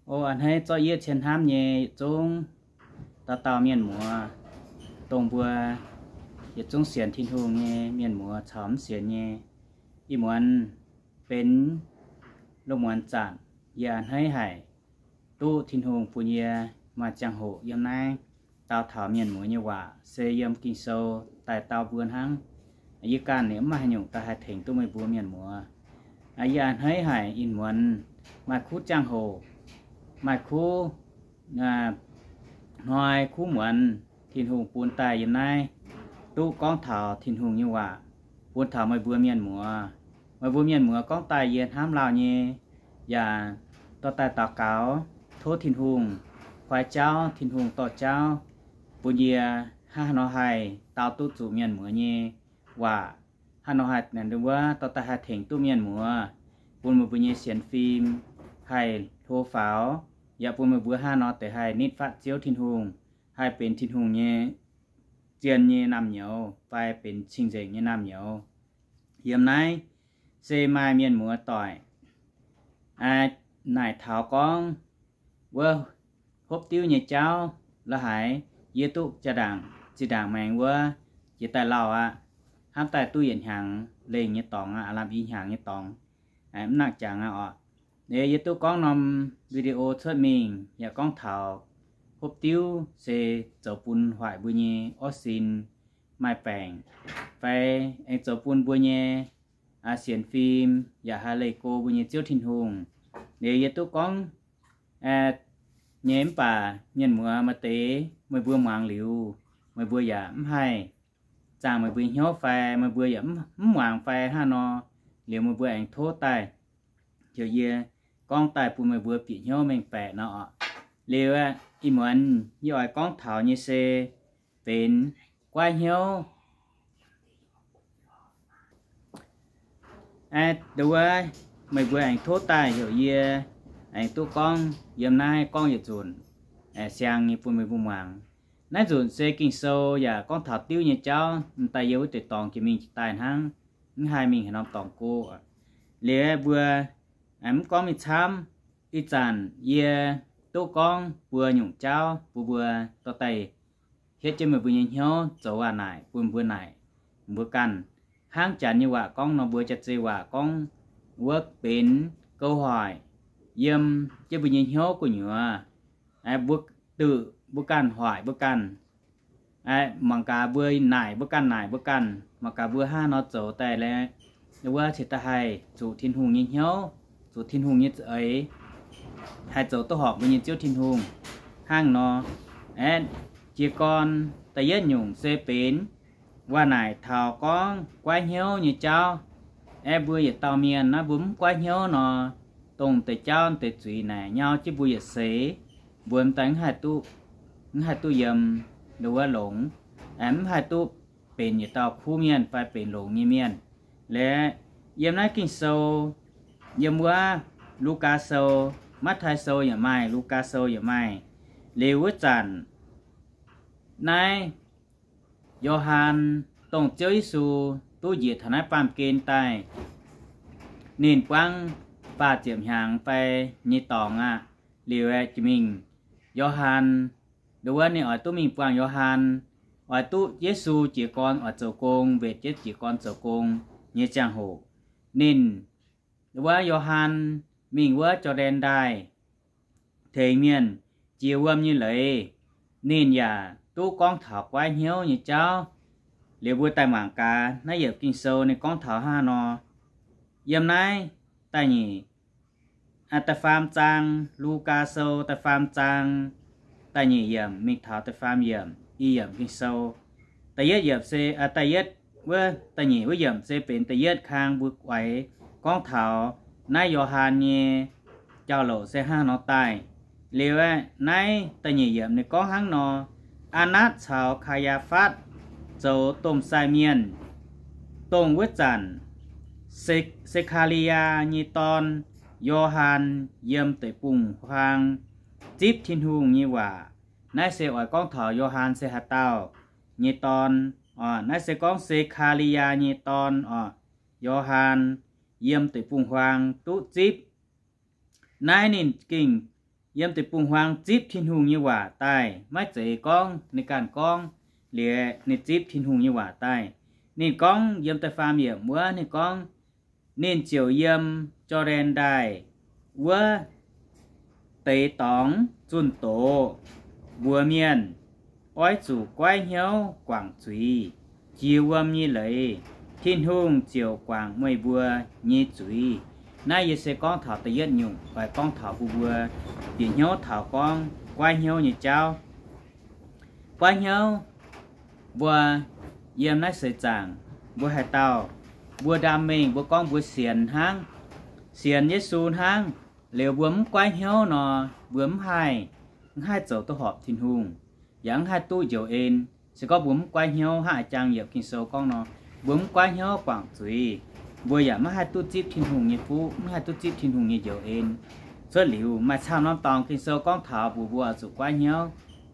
O a'hneiv zorqv yie cien hnamv nyei yietc zungv dauh dauh mienh muoz, dongh mbuo yietc zungv sienx Tin-Hungh nyei mienh muoz caux mv sienx nyei, ih muonz benx lungh muonz zanc, yie a'hneiv haic duqv Tin-Hungh bun yie maaih ziangh hoc yiem naaiv dau taux mienh muoz nyei waac, se yiem Ging-Sou daaih dau mbuo hnangv. Yie ganh ninh mv maaih haaix nyungc daaih haih tengx duqv meih mbuo mienh muoz. Yie a'hneiv haic ih muonz maaih kuv ziangh hoc, maaih kuv hnoi kuv muonz Tin-Hungh bun daaih yiem naaiv duqv gorngv taux Tin-Hungh nyei waac bun taux meih mbuo mienh muoz. Meih mbuo mienh muoz gorngv daaih yie hnamv lauh nyei, yaac dorh daaih daux gaux tov Tin-Hungh koi jauv, Tin-Hungh dorh jauv bun yie hnangv haaix nor haih dau duqv zuqc mienh muoz nyei waac, hnangv haaix nor haih wuov dorh daaih haih tengx duqv mienh muoz, bun meih mbuo nyei sienx fim haih hlo faaux, yaac bun meih mbuo hnangv haaix nor deix haih nitv fatv Ziouv Tin-Hungh, haih benx Tin-Hungh nyei zien nyei naamh nyouz fai benx cing-nzengc nyei naamh nyouz. Yiem naaiv se maaih mienh muoz doic naaic taux gorngv wuov hopv diuv nyei jauv la'haiz, yie duqv jaa ndaangc zinh ndaangc maengx wuov jiex daaih lauh aqv. Hnamv daaih duqv yietc hnyangx lengh nyei dorngx aqv, lamh i hnyangx nyei dorngx, mv nangc jangx aqv oc. Yie duqv gorngv norm video cuotv mingh yaac gorngv taux hopv diuv se zoux bun hoic mbuo nyei orv sin maaih baengc, fai aengx zoux bun mbuo nyei sienx fim yaac haih leih go mbuo nyei Ziouv Tin-Hungh. Liuz yie duqv gorngv nyei mv baac mienh muoz maaih deix meih mbuo muangx liuz, meih mbuo yaac mv haih zaangh meih mbuo hnyouv fai meih mbuo yaac mv muangx fai hnangv nor, liuz meih mbuo aengx tov daaih heuc yie gorngv daaih bun meih mbuo bieqc hnyouv mengh baeqc nor oc. Liuz ih muonz yie oix gorngv taux nyei se benx guaiv hnyouv. Ndo wuov, meih mbuo aengx tov daaih heuc yie aengx duqv gorngv yiem naaiv gorngv yietc nzunc siang nyei bun meih mbuo muangx. Naaiv nzunc se Ging-Sou yaac gorngv taux diuv nyei jauv, m'daaih yie wuov deix dorngx jiex mingh jiex daaih hnangv, mv haih mingh haaix norm dorngx go. Liuz mbuo mv gorngv mingh camv, ih zanc yie duqv gorngv buo nyungc jauv bun mbuo dorh daaih hietv jienv meih mbuo nyei hnyouv zoux waac naaic bun mbuo naaic, mbuo ganh hnangv janx nyei waac gorngv nor, mbuo jaav-zei waac gorngv wuov benx gouv hoic yiem jienv mbuo nyei hnyouv gu'nyuoz. Mbuo duqv mbuo ganh hoic mbuo ganh, mangc gaax mbuo naaic mbuo ganh naaic mbuo ganh, mangc gaax mbuo hnangv nor zoux daaih lorqc, wuov cingx daaih haih zuqc Tin-Hungh nyei hnyouv, zuqc Tin-Hungh nyei za'eix, haih zoux duqv horpc mbuo nyei Ziouv Tin-Hungh hnangv nor. Aeqv, jiez gorn da'yietv nyungc se benx waac naaic taux gorngv guaiv hnyouv nyei jauv. Aeqv, mbuo yietc dauh mienh naaiv mbuo mv guaiv hnyouv nor, dongh deix jauv deix zuiz naaic nyauv jienv mbuo yietc seix, mbuo m'daaih mv haih duqv yiem ndo wuov longx, mv haih duqv benx yietc dauh kuv mienh fai benx longx nyei mienh. Liuz yiem naaiv Ging-Sou, yiem wuov Lugaa Sou, Matv^tai Sou yaac maaih, Lugaa Sou yaac maaih. Liuz wuov zanc naaiv Yo^han, dongh Ziouv Yesu duqv njiec taux naaiv baamh gen daaih, ninh buangv faah ziepc hnyangx fai nyei dorngx aqv. Liuz aeqv, jiex mingh Yo^han, ndo wuov ninh oix duqv mingh buangh Yo^han, oix duqv Yesu jiez gorn oix zoux gong, mbenc jienv jiez gorn zoux gong nyei ziangh hoc, ninh, ndo wuov Yo^han mingh wuov Jor^ndaen Ndaaih tengx mienh jiex wuom nyei leiz, ninh yaac duqv gorngv taux guaiv hnyouv nyei jauv. Liuz mbuo daaih mangc gaax naaiv yiemc Ging-Sou ninh gorngv taux hnangv nor. Yiem naaiv da'nyeic, da'faam zaang, Lugaa Sou da'faam zaang, da'nyeic yiemc mingh taux da'faam yiemc, i yiemc Ging-Sou. Da'yietv yiemc se, da'yietv wuov, da'nyeic wuov yiemc se benx da'yietv kang mbuo oix gorngv taux naaiv Yo^han nyei jauv-louc se hnangv nor daaih. Liuz aeqv, naaiv da'nyeic yiemc ninh gorngv hnangv nor, Aa^natv caux Kaa^yaa^fatv zoux domh sai mienh. Dongh wuov zanc Se, Se^kaa^li^yaa nyei dorn, Yo^han, yiem deic-bung-huaang zipv Tin-Hungh nyei waac. Naaiv se oix gorngv taux Yo^han se haaix dauh nyei dorn oc? Naaiv se gorngv Se^kaa^li^yaa nyei dorn oc, Yo^han, yiem deic-bung-huaang duqv zipv. Naaiv ninh gengh yiem deic-bung-huaang zipv Tin-Hungh nyei waac daaih, maiv zeiz gorngv ninh ganh gorngv, liuz ninh zipv Tin-Hungh nyei waac daaih. Ninh gorngv yiem da'faam yiemc wuov, ninh gorngv, ninh ziouc yiem Jor^ndaen Ndaaih wuov deix dorngx zunh doz mbuox mienh, Oix zuqc goiv hnyouv guangc zuiz, jiex wuom nyei leiz, Tin-Hungh ziouc guangc meih mbuo nyei zuiz. Naaiv yie se gorngv taux da'yietv nyungc, oix gorngv taux mbuo mbuo bieqc hnyouv taux gorngv goiv hnyouv nyei jauv. Goiv hnyouv, mbuo yiem naaiv seix zaangc, mbuo haaix dauh, mbuo ndaam mengh mbuo gorngv mbuo sienx hnangv, sienx Yesu hnangv, liuz mbuo mv goiv hnyouv nor, mbuo mv haih, mv haih zoux duqv horpc Tin-Hungh, yaac mv haih duqv njoux en. Se gorngv mbuo mv goiv hnyouv hnangv a'jang yiem Ging-Sou gorngv nor, mbuo mv goiv hnyouv guangc zuiz, mbuo yaac maiv haih duqv zipv Tin-Hungh nyei fuqv, mv haih duqv zipv Tin-Hungh nyei njoux en. Cuotv liuz maaih camv norm dorngx Ging-Sou gorngv taux mbuox mbuo oix zuqc goiv hnyouv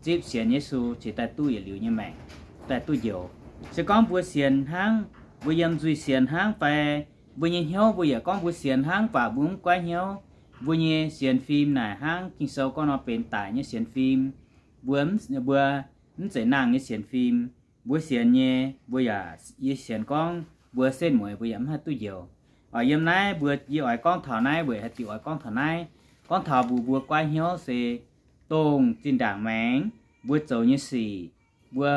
zipv sienx Yesu cingx daaih duqv yietc liuz nyei maengc, daaih duqv njoux. Se gorngv mbuo sienx hnangv, mbuo yiem nzuih sienx hnangv fai mbuo nyei hnyouv mbuo yaac gorngv mbuo sienx hnangv, mv baac mbuo mv goiv hnyouv, mbuo nyei sienx fim naaic hnangv Ging-Sou gorngv nor benx daic nyei sienx fim. Mbuo, mbuo mv zeiz nangh nyei sienx fim. Mbuo sienx nyei, mbuo yaac, yie sienx gorngv mbuo setv mueiz mbuo yaac mv haih duqv njoux. Oc, yiem naaiv mbuo, yie oix gorngv taux naaiv weic haaix diuc oix gorngv taux naaiv, gorngv taux mbuox mbuo goiv hnyouv se dongh zinh ndaangc maengx mbuo zoux nyei sic, mbuo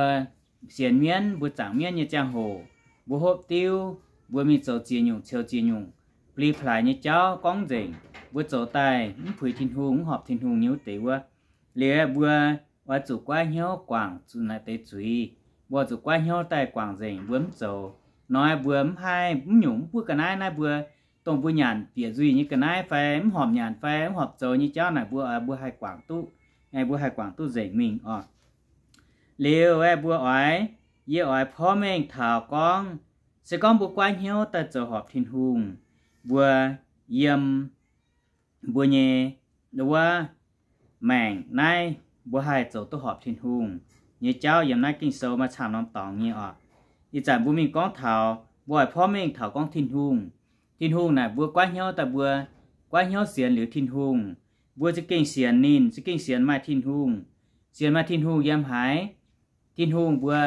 sienx mienv, mbuo zaangc mienv nyei ziangh hoc, mbuo hopv diuv, mbuo mingh zoux ziex nyungc ceux ziex nyungc, bli plaaix nyei jauv gorngv nzengc, mbuo zoux daaih mv puix Tin-Hungh, mv horpc Tin-Hungh nyei wuov deix wuov, liuz mbuo oix zuqc goiv hnyouv guangc zuqc naaic deix zuiz. Mbuo oix zuqc goiv hnyouv daaih guangc nzengc, mbuo mv zoux. Nor mbuo mv haih mv nyungc mv buov ga'naaiv naaiv mbuo, dongh mbuo nyanc bieqc nzuih nyei ga'naaiv fai mv horpc nyanc fai mv horpc zoux nyei jauv naaic mbuo, mbuo haih guangc duqv, mbuo haih guangc duqv nzengc mingh oc. Liuz aeqv, mbuo oix, yie oix porv mengh taux gorngv, se gorngv mbuo goiv hnyouv daaih zoux horpc Tin-Hungh, mbuo yiem mbuo nyei wuov maengc naaiv mbuo haih zoux duqv horpc Tin-Hungh nyei jauv yiem naaiv Ging-Sou maaih camv norm dorngx nyei oc. Ih zanc mbuo mingh gorngv taux, mbuo oix porv mengh taux gorngv Tin-Hungh. Tin-Hungh naaic mbuo goiv hnyouv daaih mbuo goiv hnyouv sienx liuz Tin-Hungh, mbuo za'gengh sienx ninh, za'gengh sienx maaih Tin-Hungh. Sienx maaih Tin-Hungh yiem haaix? Tin-Hungh mbuo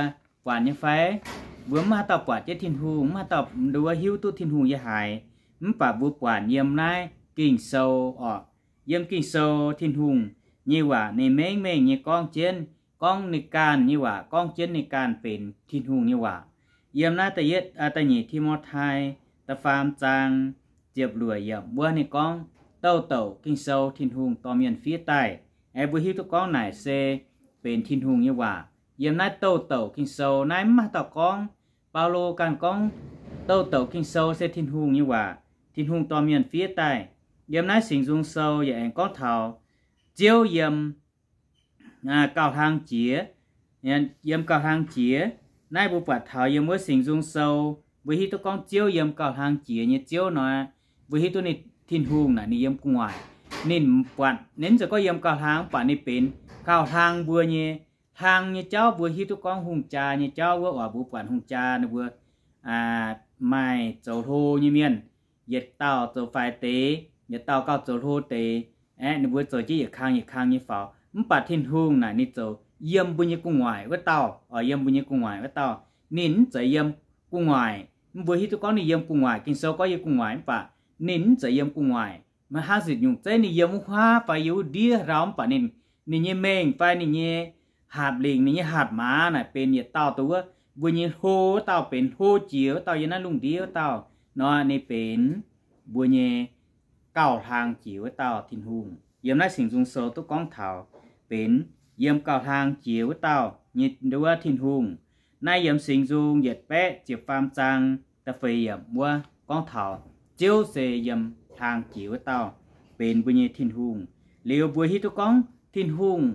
buatc nyei fai? Mbuo mv haaix dauh buatc jienv Tin-Hungh, mv haaix dauh nduov hiuv duqv Tin-Hungh yiem haaix. Mv baac mbuo buatc yiem naaiv Ging-Sou oc. Yiem Ging-Sou Tin-Hungh nyei waac ninh mengh mengh nyei gorngv jienv, gorngv ninh ganh nyei waac gorngv jienv ninh ganh benx Tin-Hungh nyei waac. Yiem naaiv da'yietv, da'nyeic Ti^mo^tai da'faam zaang ziepc luoqc yiemc wuov ninh gorngv, douh douc Ging-Sou Tin-Hungh dorh mienh fiev daaih. Aeqv, mbuo hiuv duqv gorngv naaic se benx Tin-Hungh nyei waac. Yiem naaiv douh douc Ging-Sou naaiv mv maaih dauh gorngv, Baulo ganh gorngv, douh douc Ging-Sou se Tin-Hungh nyei waac, Tin-Hungh dorh mienh fiev daaih. Yiem naaiv Singx Nzung Sou yaac aengx gorngv taux Ziouv yiem gauh hlang jiex, yiem gauh hlang jiex. Naaiv mbuo buatc taux yiem wuov Singx Nzung Sou, mbuo hiuv duqv gorngv Ziouv yiem gauh hlang jiex nyei Ziouv nor, mbuo hiuv duqv ninh Tin-Hungh naaic ninh yiem gu'nguaaic. Ninh buatc ninh mv zeiz gorngv yiem gauh hlang, mv baac ninh benx gauh hlang mbuo nyei, hlang nyei jauv mbuo hiuv duqv gorngv hungh jaa nyei jauv wuov oc. Mbuo buatc hungh jaa ninh mbuo maaih zoux hlo nyei mienh, yietc dauh zoux faix deix, yietc dauh gauh zoux hlo deix. Aeqv, ninh mbuo zoux jienv yietc kang yietc kang nyei faaux. Mv baac Tin-Hungh naaic ninh zoux yiem mbuo nyei gu'nguaaic wuov dauh, oix yiem mbuo nyei gu'nguaaic wuov dauh. Ninh mv zeiz yiem gu'nguaaic. Mv, mbuo hiuv duqv gorngv ninh yiem gu'nguaaic, Ging-Sou gorngv yiem gu'nguaaic, mv baac ninh mv zeiz yiem gu'nguaaic. Maiv hnangv ziepc nyungc zeiv ninh yiem wuov huaav fai yiem wuov ndiev ndau, mv baac ninh, ninh nyei mengh fai ninh nyei hatc lingc, ninh nyei hatc maaz naaic benx yietc dauh dongh wuov mbuo nyei hlo wuov dauh, benx hlo jiex wuov dauh yiem naaiv lungh ndiev wuov dauh nor, ninh benx mbuo nyei gauh hlang jiex wuov dauh Tin-Hungh. Yiem naaiv Singx Nzung Sou duqv gorngv taux benx yiem gauh hlang jiex wuov dauh nyei nduov Tin-Hungh. Naaiv yiem Singx Nzung yietc baeqv ziepc faam zaang da'feix yiemc wuov gorngv taux Ziouv se yiem hlang jiex wuov dauh benx mbuo nyei Tin-Hungh. Liuz mbuo hiuv duqv gorngv Tin-Hungh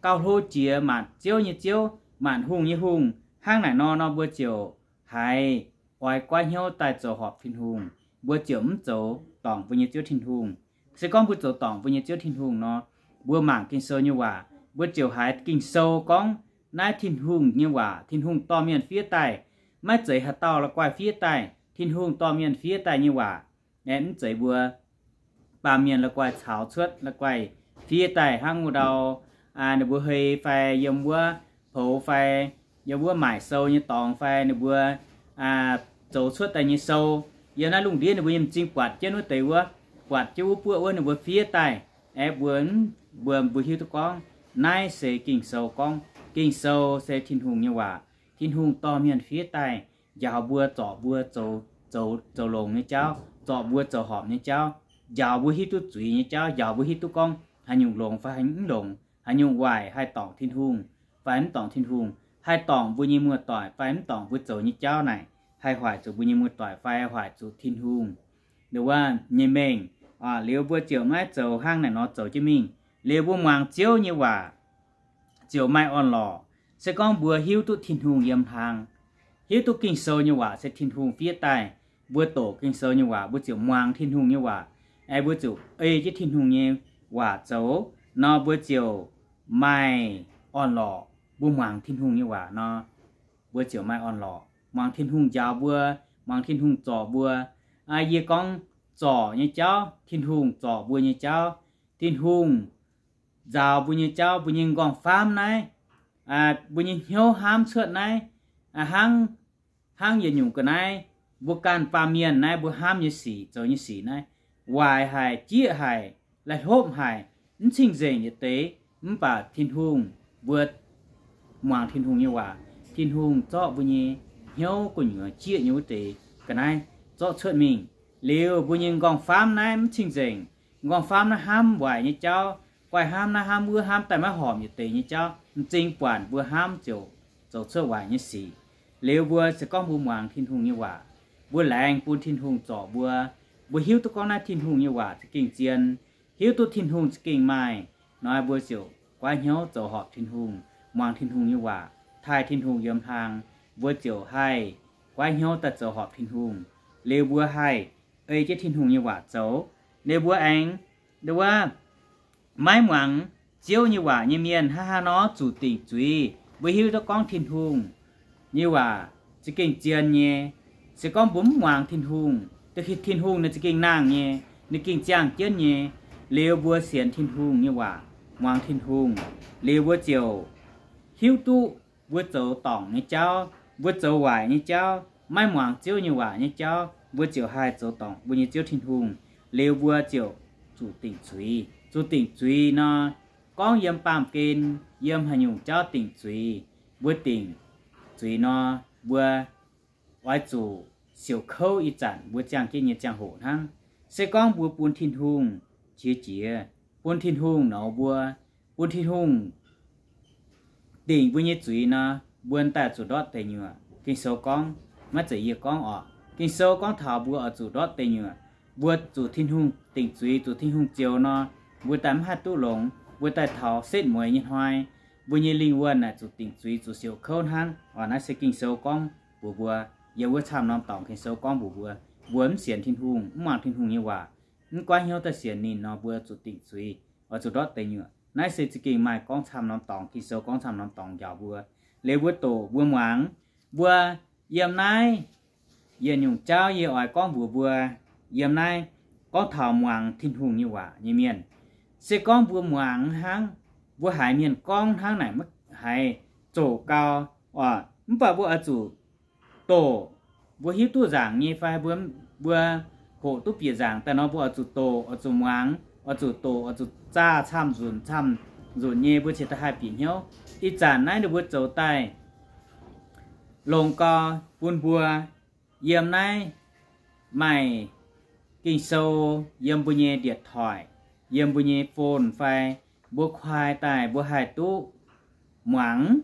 gauh hlo jiex, maanc ziouv nyei Ziouv, maanc hungh nyei Hungh. Hnangv naaic nor nor mbuo ziouc haiz oix goiv hnyouv daaih zoux horpc Tin-Hungh. Mbuo ziouc mv zoux dorngc mbuo nyei Ziouv Tin-Hungh. Se gorngv mbuo zoux dorngc mbuo nyei Ziouv Tin-Hungh nor, mbuo mangc Ging-Sou nyei waac, mbuo ziouc haiz Ging-Sou gorngv naaiv Tin-Hungh nyei waac, Tin-Hungh dorh mienh fiev daaih. Maiv zeiz haaix dauh la'guaih fiev daaih, Tin-Hungh dorh mienh fiev daaih nyei waac. Aeqv, mv zeiz mbuo baamh mienh la'guaih caux cuotv, la'guaih fiev daaih hnangv wuov ndau, ninh mbuo hei fai yiem wuov poux fai yiem wuov maaic sou nyei dorngx fai ninh mbuo zoux cuotv daaih nyei sou. Yiem naaiv lungh ndiev ninh mbuo yiem m'zing buatc jienv wuov deix wuov, buatc jienv wuov buoqv wuov ninh mbuo fiev daaih, aeqv, mbuo, mbuo, mbuo hiuv duqv gorngv naaiv se Ging-Sou gorngv. Ging-Sou se Tin-Hungh nyei waac. Tin-Hungh dorh mienh fiev daaih njaaux mbuo, zorc mbuo zoux, zoux, zoux longx nyei jauv, zorc mbuo zoux horpc nyei jauv, njaaux mbuo hiuv duqv zuiz nyei jauv, njaaux mbuo hiuv duqv gorngv haaix nyungc longx fai haaix nyungc mv longx, haaix nyungc waaic haih dorngc Tin-Hungh fai mv dorngc Tin-Hungh, haih dorngc mbuo nyei muoz-doic fai mv dorngc, mbuo zoux nyei jauv naaic haih hoic zuqc mbuo nyei muoz-doic fai hoic zuqc Tin-Hungh wuov nyei mengh. Liuz mbuo ziouc maiv zoux hnangv naaic nor zoux jienv mingh. Liuz mbuo muangx Ziouv nyei waac ziouc maaih orn-lorqc. Se gorngv mbuo hiuv duqv Tin-Hungh yiem hlang, hiuv duqv Ging-Sou nyei waac se Tin-Hungh fiev daaih, mbuo doqc Ging-Sou nyei waac, mbuo ziouc muangx Tin-Hungh nyei waac, aeqv, mbuo ziouc ei jienv Tin-Hungh nyei waac zoux nor, mbuo ziouc maaih orn-lorqc. Mbuo muangx Tin-Hungh nyei waac nor, mbuo ziouc maaih orn-lorqc. Muangx Tin-Hungh njaaux mbuo, muangx Tin-Hungh zorc mbuo. Yie gorngv zorc nyei jauv, Tin-Hungh zorc mbuo nyei jauv, Tin-Hungh nzaaux mbuo nyei jauv, mbuo nyei m'nqorngv-faamv naaiv, mbuo nyei hnyouv hnamv cuotv naaiv, hnangv, hnangv yietc nyungc ga'naaiv, mbuo ganh baamh mienh naaiv mbuo hnamv nyei sic, zoux nyei sic naaiv, waaic haic, jieqv haic, laih hlopv haic, mv cing-nzengc yietc deix. Mv baac Tin-Hungh, mbuo muangx Tin-Hungh nyei waac, Tin-Hungh zorqv mbuo nyei hnyouv gu'nyuoz jieqv nyei wuov deix ga'naaiv zorqv cuotv mingh. Liuz mbuo nyei m'nqorngv-faamv naaiv mv cing-nzengc, m'nqorngv-faamv naaiv hnamv waaic nyei jauv, guaih hnamv naaiv hnamv wuov, hnamv daaih maiv horpc yietc deix nyei jauv, m'zing buatc mbuo hnamv ziouc zoux cuotv waaic nyei sic. Liuz mbuo se gorngv mbuo muangx Tin-Hungh nyei waac, mbuo laengz bun Tin-Hungh zorc mbuo, mbuo hiuv duqv gorngv naaiv Tin-Hungh nyei waac za'gengh zien, hiuv duqv Tin-Hungh za'gengh maaih nor, mbuo ziouc guaiv hnyouv zoux horpc Tin-Hungh, muangx Tin-Hungh nyei waac, taaih Tin-Hungh yiem hlang, mbuo ziouc haih guaiv hnyouv daaih zoux horpc Tin-Hungh. Liuz mbuo haih ei jienv Tin-Hungh nyei waac zoux. Liuz mbuo aengx, wuov, maiv muangx Ziouv nyei waac nyei mienh hnangv haaix nor zuqc dingc zuiz. Mbuo hiuv duqv gorngv Tin-Hungh nyei waac za'gengh zien nyei. Se gorngv mbuo mv muangx Tin-Hungh, Tin-Hungh ninh za'gengh nangh nyei, ninh gengh ziangh jienv nyei. Liuz mbuo sienx Tin-Hungh nyei waac, muangx Tin-Hungh, liuz mbuo ziouc hiuv duqv mbuo zoux dorngc nyei jauv, mbuo zoux waaic nyei jauv, maiv muangx Ziouv nyei waac nyei jauv, mbuo ziouc haih zoux dorngc mbuo nyei Ziouv Tin-Hungh. Liuz mbuo ziouc zuqc dingc zuiz. Zuqc dingc zuiz nor, gorngv yiem baamh gen, yiem haaix nyungc jauv dingc zuiz, mbuo dingc zuiz nor, mbuo oix zuqc siouc kouv ih zanc mbuo ziangh jienv nyei ziangh hoc hnangv. Se gorngv mbuo bun Tin-Hungh qiex jiez, bun Tin-Hungh nouz mbuo, bun Tin-Hungh dingc mbuo nyei zuiz nor, mbuo daaih zuqc ndortv deic nyuoqc. Ging-Sou gorngv, maiv zeiz yie gorngv oc. Ging-Sou gorngv taux mbuo oix zuqc ndortv deic nyuoqc. Mbuo zuqc Tin-Hungh dingc zuiz, zuqc Tin-Hungh zioux nor, mbuo daaih mv haih duqv longx. Mbuo daaih taux setv mueiz nyei hnoi, mbuo nyei lingh wuonh naaic zuqc dingc zuiz, zuqc siouc kouv hnangv. Oc, naaiv se Ging-Sou gorngv mbuox mbuo, yiem wuov camv norm dorngx Ging-Sou gorngv mbuox mbuo, mbuo mv sienx Tin-Hungh, mv muangx Tin-Hungh nyei waac, mv goiv hnyouv daaih sienx ninh nor, mbuo zuqc dingc zuiz, oix zuqc ndortv deic nyuoqc. Naaiv se za'gengh maaih gorngv camv norm dorngx, Ging-Sou gorngv camv norm dorngx njaaux mbuo. Liuz mbuo doqc, mbuo muangx, mbuo yiem naaiv yietc nyungc jauv yie oix gorngv mbuox mbuo, yiem naaiv gorngv taux muangx Tin-Hungh nyei waac nyei mienh. Se gorngv mbuo muangx hnangv, mbuo haiz mienh gorngv hnangv naaic maiv haiz zoqc gau oc, mv baac mbuo oix zuqc doqc. Mbuo hiuv duqv nzaangc nyei fai mbuo, mbuo hoqc duqv bieqc nzaangc daaih nor, mbuo oix zuqc doqc, oix zuqc muangx, oix zuqc doqc, oix zuqc zaah camv-nzunc, camv-nzunc nyei mbuo cingx daaih haih bieqc hnyouv. Ih zanc naaiv ninh mbuo zoux daaih longx gau bun mbuo. Yiem naaiv maaih Ging-Sou yiem mbuo nyei điện thoại, yiem mbuo nyei phone fai mbuo kuaai daaih mbuo haih duqv muangx.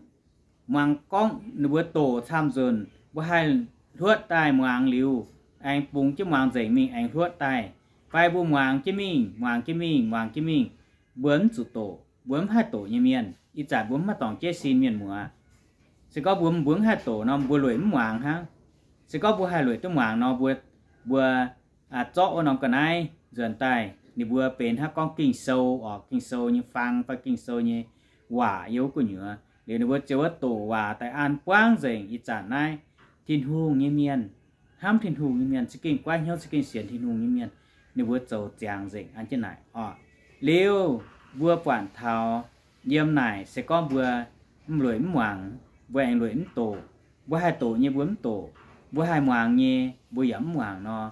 Muangx gorngv ninh mbuo doqc camv-nzunc, mbuo haih hluotv daaih muangx liuz, aengx bungx jienv muangx nzengc mingh aengx hluotv daaih. Fai mbuo muangx jienv mingh, muangx jienv mingh, muangx jienv mingh, mbuo mv zuqc doqc, mbuo mv haih doqc nyei mienh. Ih zanc mbuo mv haih dorngc jienv sin mienh muoz. Se gorngv mbuo, mbuo mv haih doqc nor, mbuo lueic mv muangx hnangv. Se gorngv mbuo haih lueic duqv muangx nor, mbuo, mbuo zorqv wuov norm ga'naaiv nzuonx daaih, ninh mbuo benx hnangv gorngv Ging-Sou oc, Ging-Sou nyei fang fai Ging-Sou nyei waac yiem wuov gu'nyuoz. Liuz ninh mbuo ziouc wuov doqc waac daaih an buangv nzengc. Ih zanc naaiv Tin-Hungh nyei mienh, hnamv Tin-Hungh nyei mienh, za'gengh goiv hnyouv, za'gengh sienx Tin-Hungh nyei mienh, ninh mbuo zoux ziangx nzengc an jienv naaic oc. Liuz mbuo buatc taux yiem naaic se gorngv mbuo mv lueic mv muangx, mbuo aengx lueic mv doqc. Mbuo haih doqc nyei mbuo mv doqc, mbuo haih muangx nyei mbuo yaac mv muangx nor,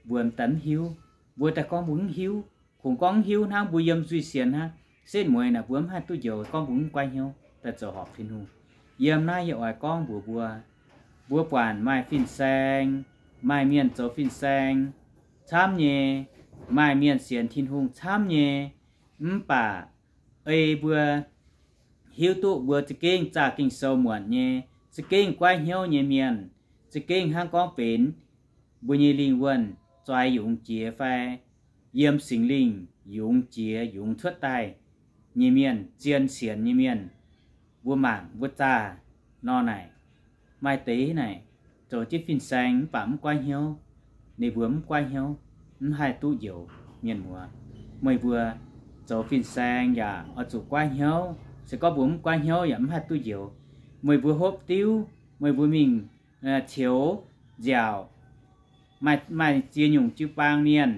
mbuo m'daaih mv hiuv. Mbuo daaih gorngv mbuo mv hiuv, kungx gorngv mv hiuv hnangv, mbuo yiem nzuih sienx hnangv. Setv mueiz naaic mbuo mv haih duqv njoux gorngv mbuo mv guaiv hnyouv daaih zoux horpc Tin-Hungh. Yiem naaiv yie oix gorngv mbuox mbuo, mbuo buatc maaih fin-saeng, maaih mienh zoux fin-saeng camv nyei, maaih mienh sienx Tin-Hungh camv nyei, mv baac ei mbuo hiuv duqv mbuo za'gengh zaah Ging-Sou muonc nyei, za'gengh guaiv hnyouv nyei mienh, za'gengh hnangv gorngv benx mbuo nyei lingh wuonh zoix yungz jiex fai yiem Singx Lingh yungz jiex yungz cuotv daaih nyei mienh, zien sienx nyei mienh, mbuo mangc mbuo zaah nor naaic, maaih deix naaic zoux jienv fin-saeng mv baac mv guaiv hnyouv. Ninh mbuo mv guaiv hnyouv, mv haih duqv njoux. Mienh muoz, meih mbuo zoux fin-saeng yaac oix zuqc guaiv hnyouv. Se gorngv mbuo mv guaiv hnyouv yaac mv haih duqv njoux. Meih mbuo hopv diuv, meih mbuo mingh, eh, ceux nziaauc, maaih, maaih ziex nyungc jiu-baang mienh,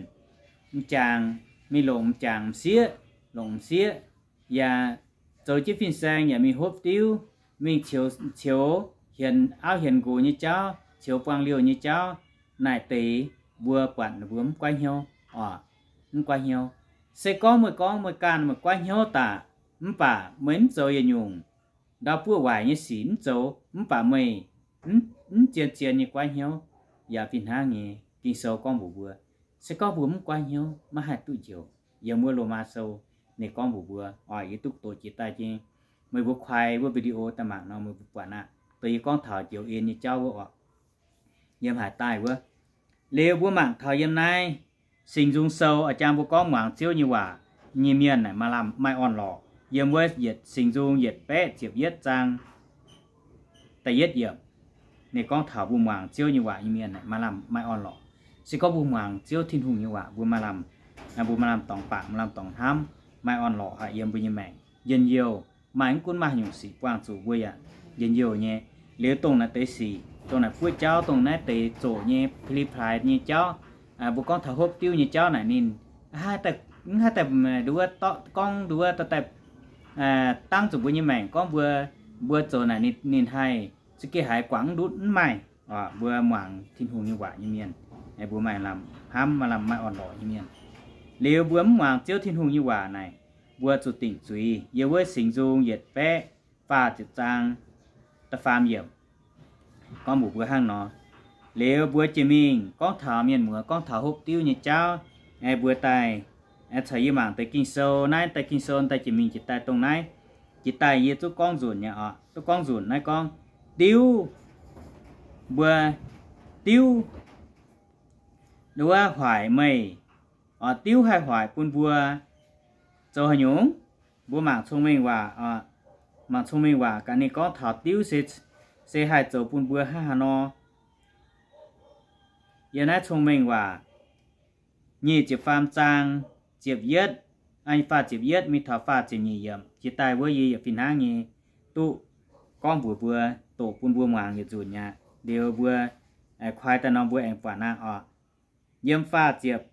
m'jangc, mingh longc m'jangc m'sieqv, longc m'sieqv, yaac zoux jienv fin-saeng yaac mingh hopv diuv, mingh ceux, ceux hienx auv hienx nqox nyei jauv, ceux buangh liouh nyei jauv. Naaic deix mbuo buatc ninh mbuo mv guaiv hnyouv oc, mv guaiv hnyouv. Se gorngv meih gorngv meih ganh meih guaiv hnyouv daaih, mv baac meih mv zoux yietc nyungc ndau buov waaic nyei sic mv zoux, mv baac meih mv, mv zien-zien nyei guaiv hnyouv, yaac fih hnangv nyei. Ging-Sou gorngv mbuox mbuo, se gorngv mbuo mv guaiv hnyouv, maiv haih duqv njoux. Yiem wuov Lomaa Sou ninh gorngv mbuox mbuo oc, yie duqv doqc jiex daaih jienv. Meih mbuo kuaix wuov video daaih mangc nor meih mbuo buatc aqv. Dongh yie gorngv taux njoux en nyei jauv wuov oc, yiem haaix daaih wuov. Liuz mbuo mangc taux yiem naaiv Singx Nzung Sou, a'jang mbuo gorngv muangx Ziouv nyei waac nyei mienh naaic maaih lamh maaih orn-lorqc. Yiem wuov yietc Singx Nzung yietc baeqv ziepc yietv zaang da'yietv yiemc, ninh gorngv taux mbuo muangx Ziouv nyei waac nyei mienh naaic maaih lamh maaih orn-lorqc. Se gorngv mbuo muangx Ziouv Tin-Hungh nyei waac, mbuo maaih lamh, mbuo maaih lamh dorngx bangc, maaih lamh dorngx hnamv, maaih orn-lorqc haic yiem mbuo nyei maengc. Njien-youh, maaih mv gunv maaih haaix nyungc sic buangh zuqc mbuo yaac njien-youh nyei. Liuz dongh naaiv deix sic, dongh naaiv buov jauv, dongh naaiv deix zoqc nyei, pili-plaaix nyei jauv, mbuo gorngv taux hopv diuv nyei jauv naaic ninh mv haih daaih nduov, gorngv nduov daaih dangv zuqc mbuo nyei maengc gorngv mbuo, mbuo zoux naaic ninh haih za'gengh haiz guangc mv ndutv, mv maaih. Mbuo muangx Tin-Hungh nyei waac nyei mienh, mbuo maaih lamh hnamv, maaih lamh maaih orn-lorqc nyei mienh. Liuz mbuo mv muangx Ziouv Tin-Hungh nyei waac naaic, mbuo zuqc dingc zuiz. Yiem wuov Singx Nzung yietc baeqv faah ziepc zaang da'faam yiemc gorngv mbuox mbuo hnangv nor. Liuz mbuo jiex mingh gorngv taux mienh muoz gorngv taux hopv diuv nyei jauv, mbuo daaih caux yie mangc deix Ging-Sou. Naaiv deix Ging-Sou daaih jiex mingh jiex daaih dongh naaiv, jiex daaih yie duqv gorngv nzunc nyei oc, duqv gorngv nzunc naaiv gorngv diuv, mbuo diuv wuov hoic meih, diuv haih hoic bun mbuo zoux haaix nyungc? Mbuo mangc Cong-Mengh Waac, mangc Cong-Mengh Waac gaax ninh gorngv taux diuv se, se haih zoux bun mbuo hnangv haaix nor. Yiem naaiv Cong-Mengh Waac nyic ziepc faam zaang ziepc yietv, faah ziepc yietv mingh taux faah ziepc nyeic yiemc jiex daaih wuov yie yaac fih hnangv nyei duqv gorngv mbuox mbuo, doqc bun mbuo muangx yietc nzunc aqv. Liuz mbuo kuaai daaih nor mbuo aengx buatc aqv oc. Yiem faah ziepc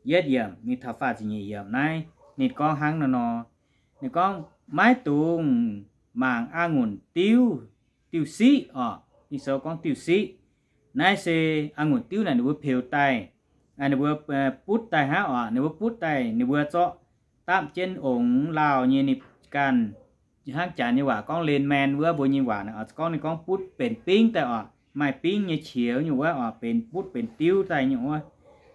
yietv yiemc mingh taux faah ziepc nyeic yiemc naaiv ninh gorngv hnangv nor nor. Ninh gorngv, maiv dungx mangc a'ngunc diuv, diuv siqv oc. Ging-Sou gorngv diuv siqv. Naaiv se a'ngunc diuv naaic ninh mbuo peux daaih, ninh mbuo butv daaih hnangv oc. Ninh mbuo butv daaih ninh mbuo zorqv dapv jienv ongx lauh nyei ninh ganh, hnangv janx nyei waac gorngv len maen wuov mbuo nyei waac naaic oc, gorngv ninh gorngv butv benx bingv daaih oc, maaih bingv nyei qiex nyei wuov oc, benx butv benx diuv daaih nyei wuov.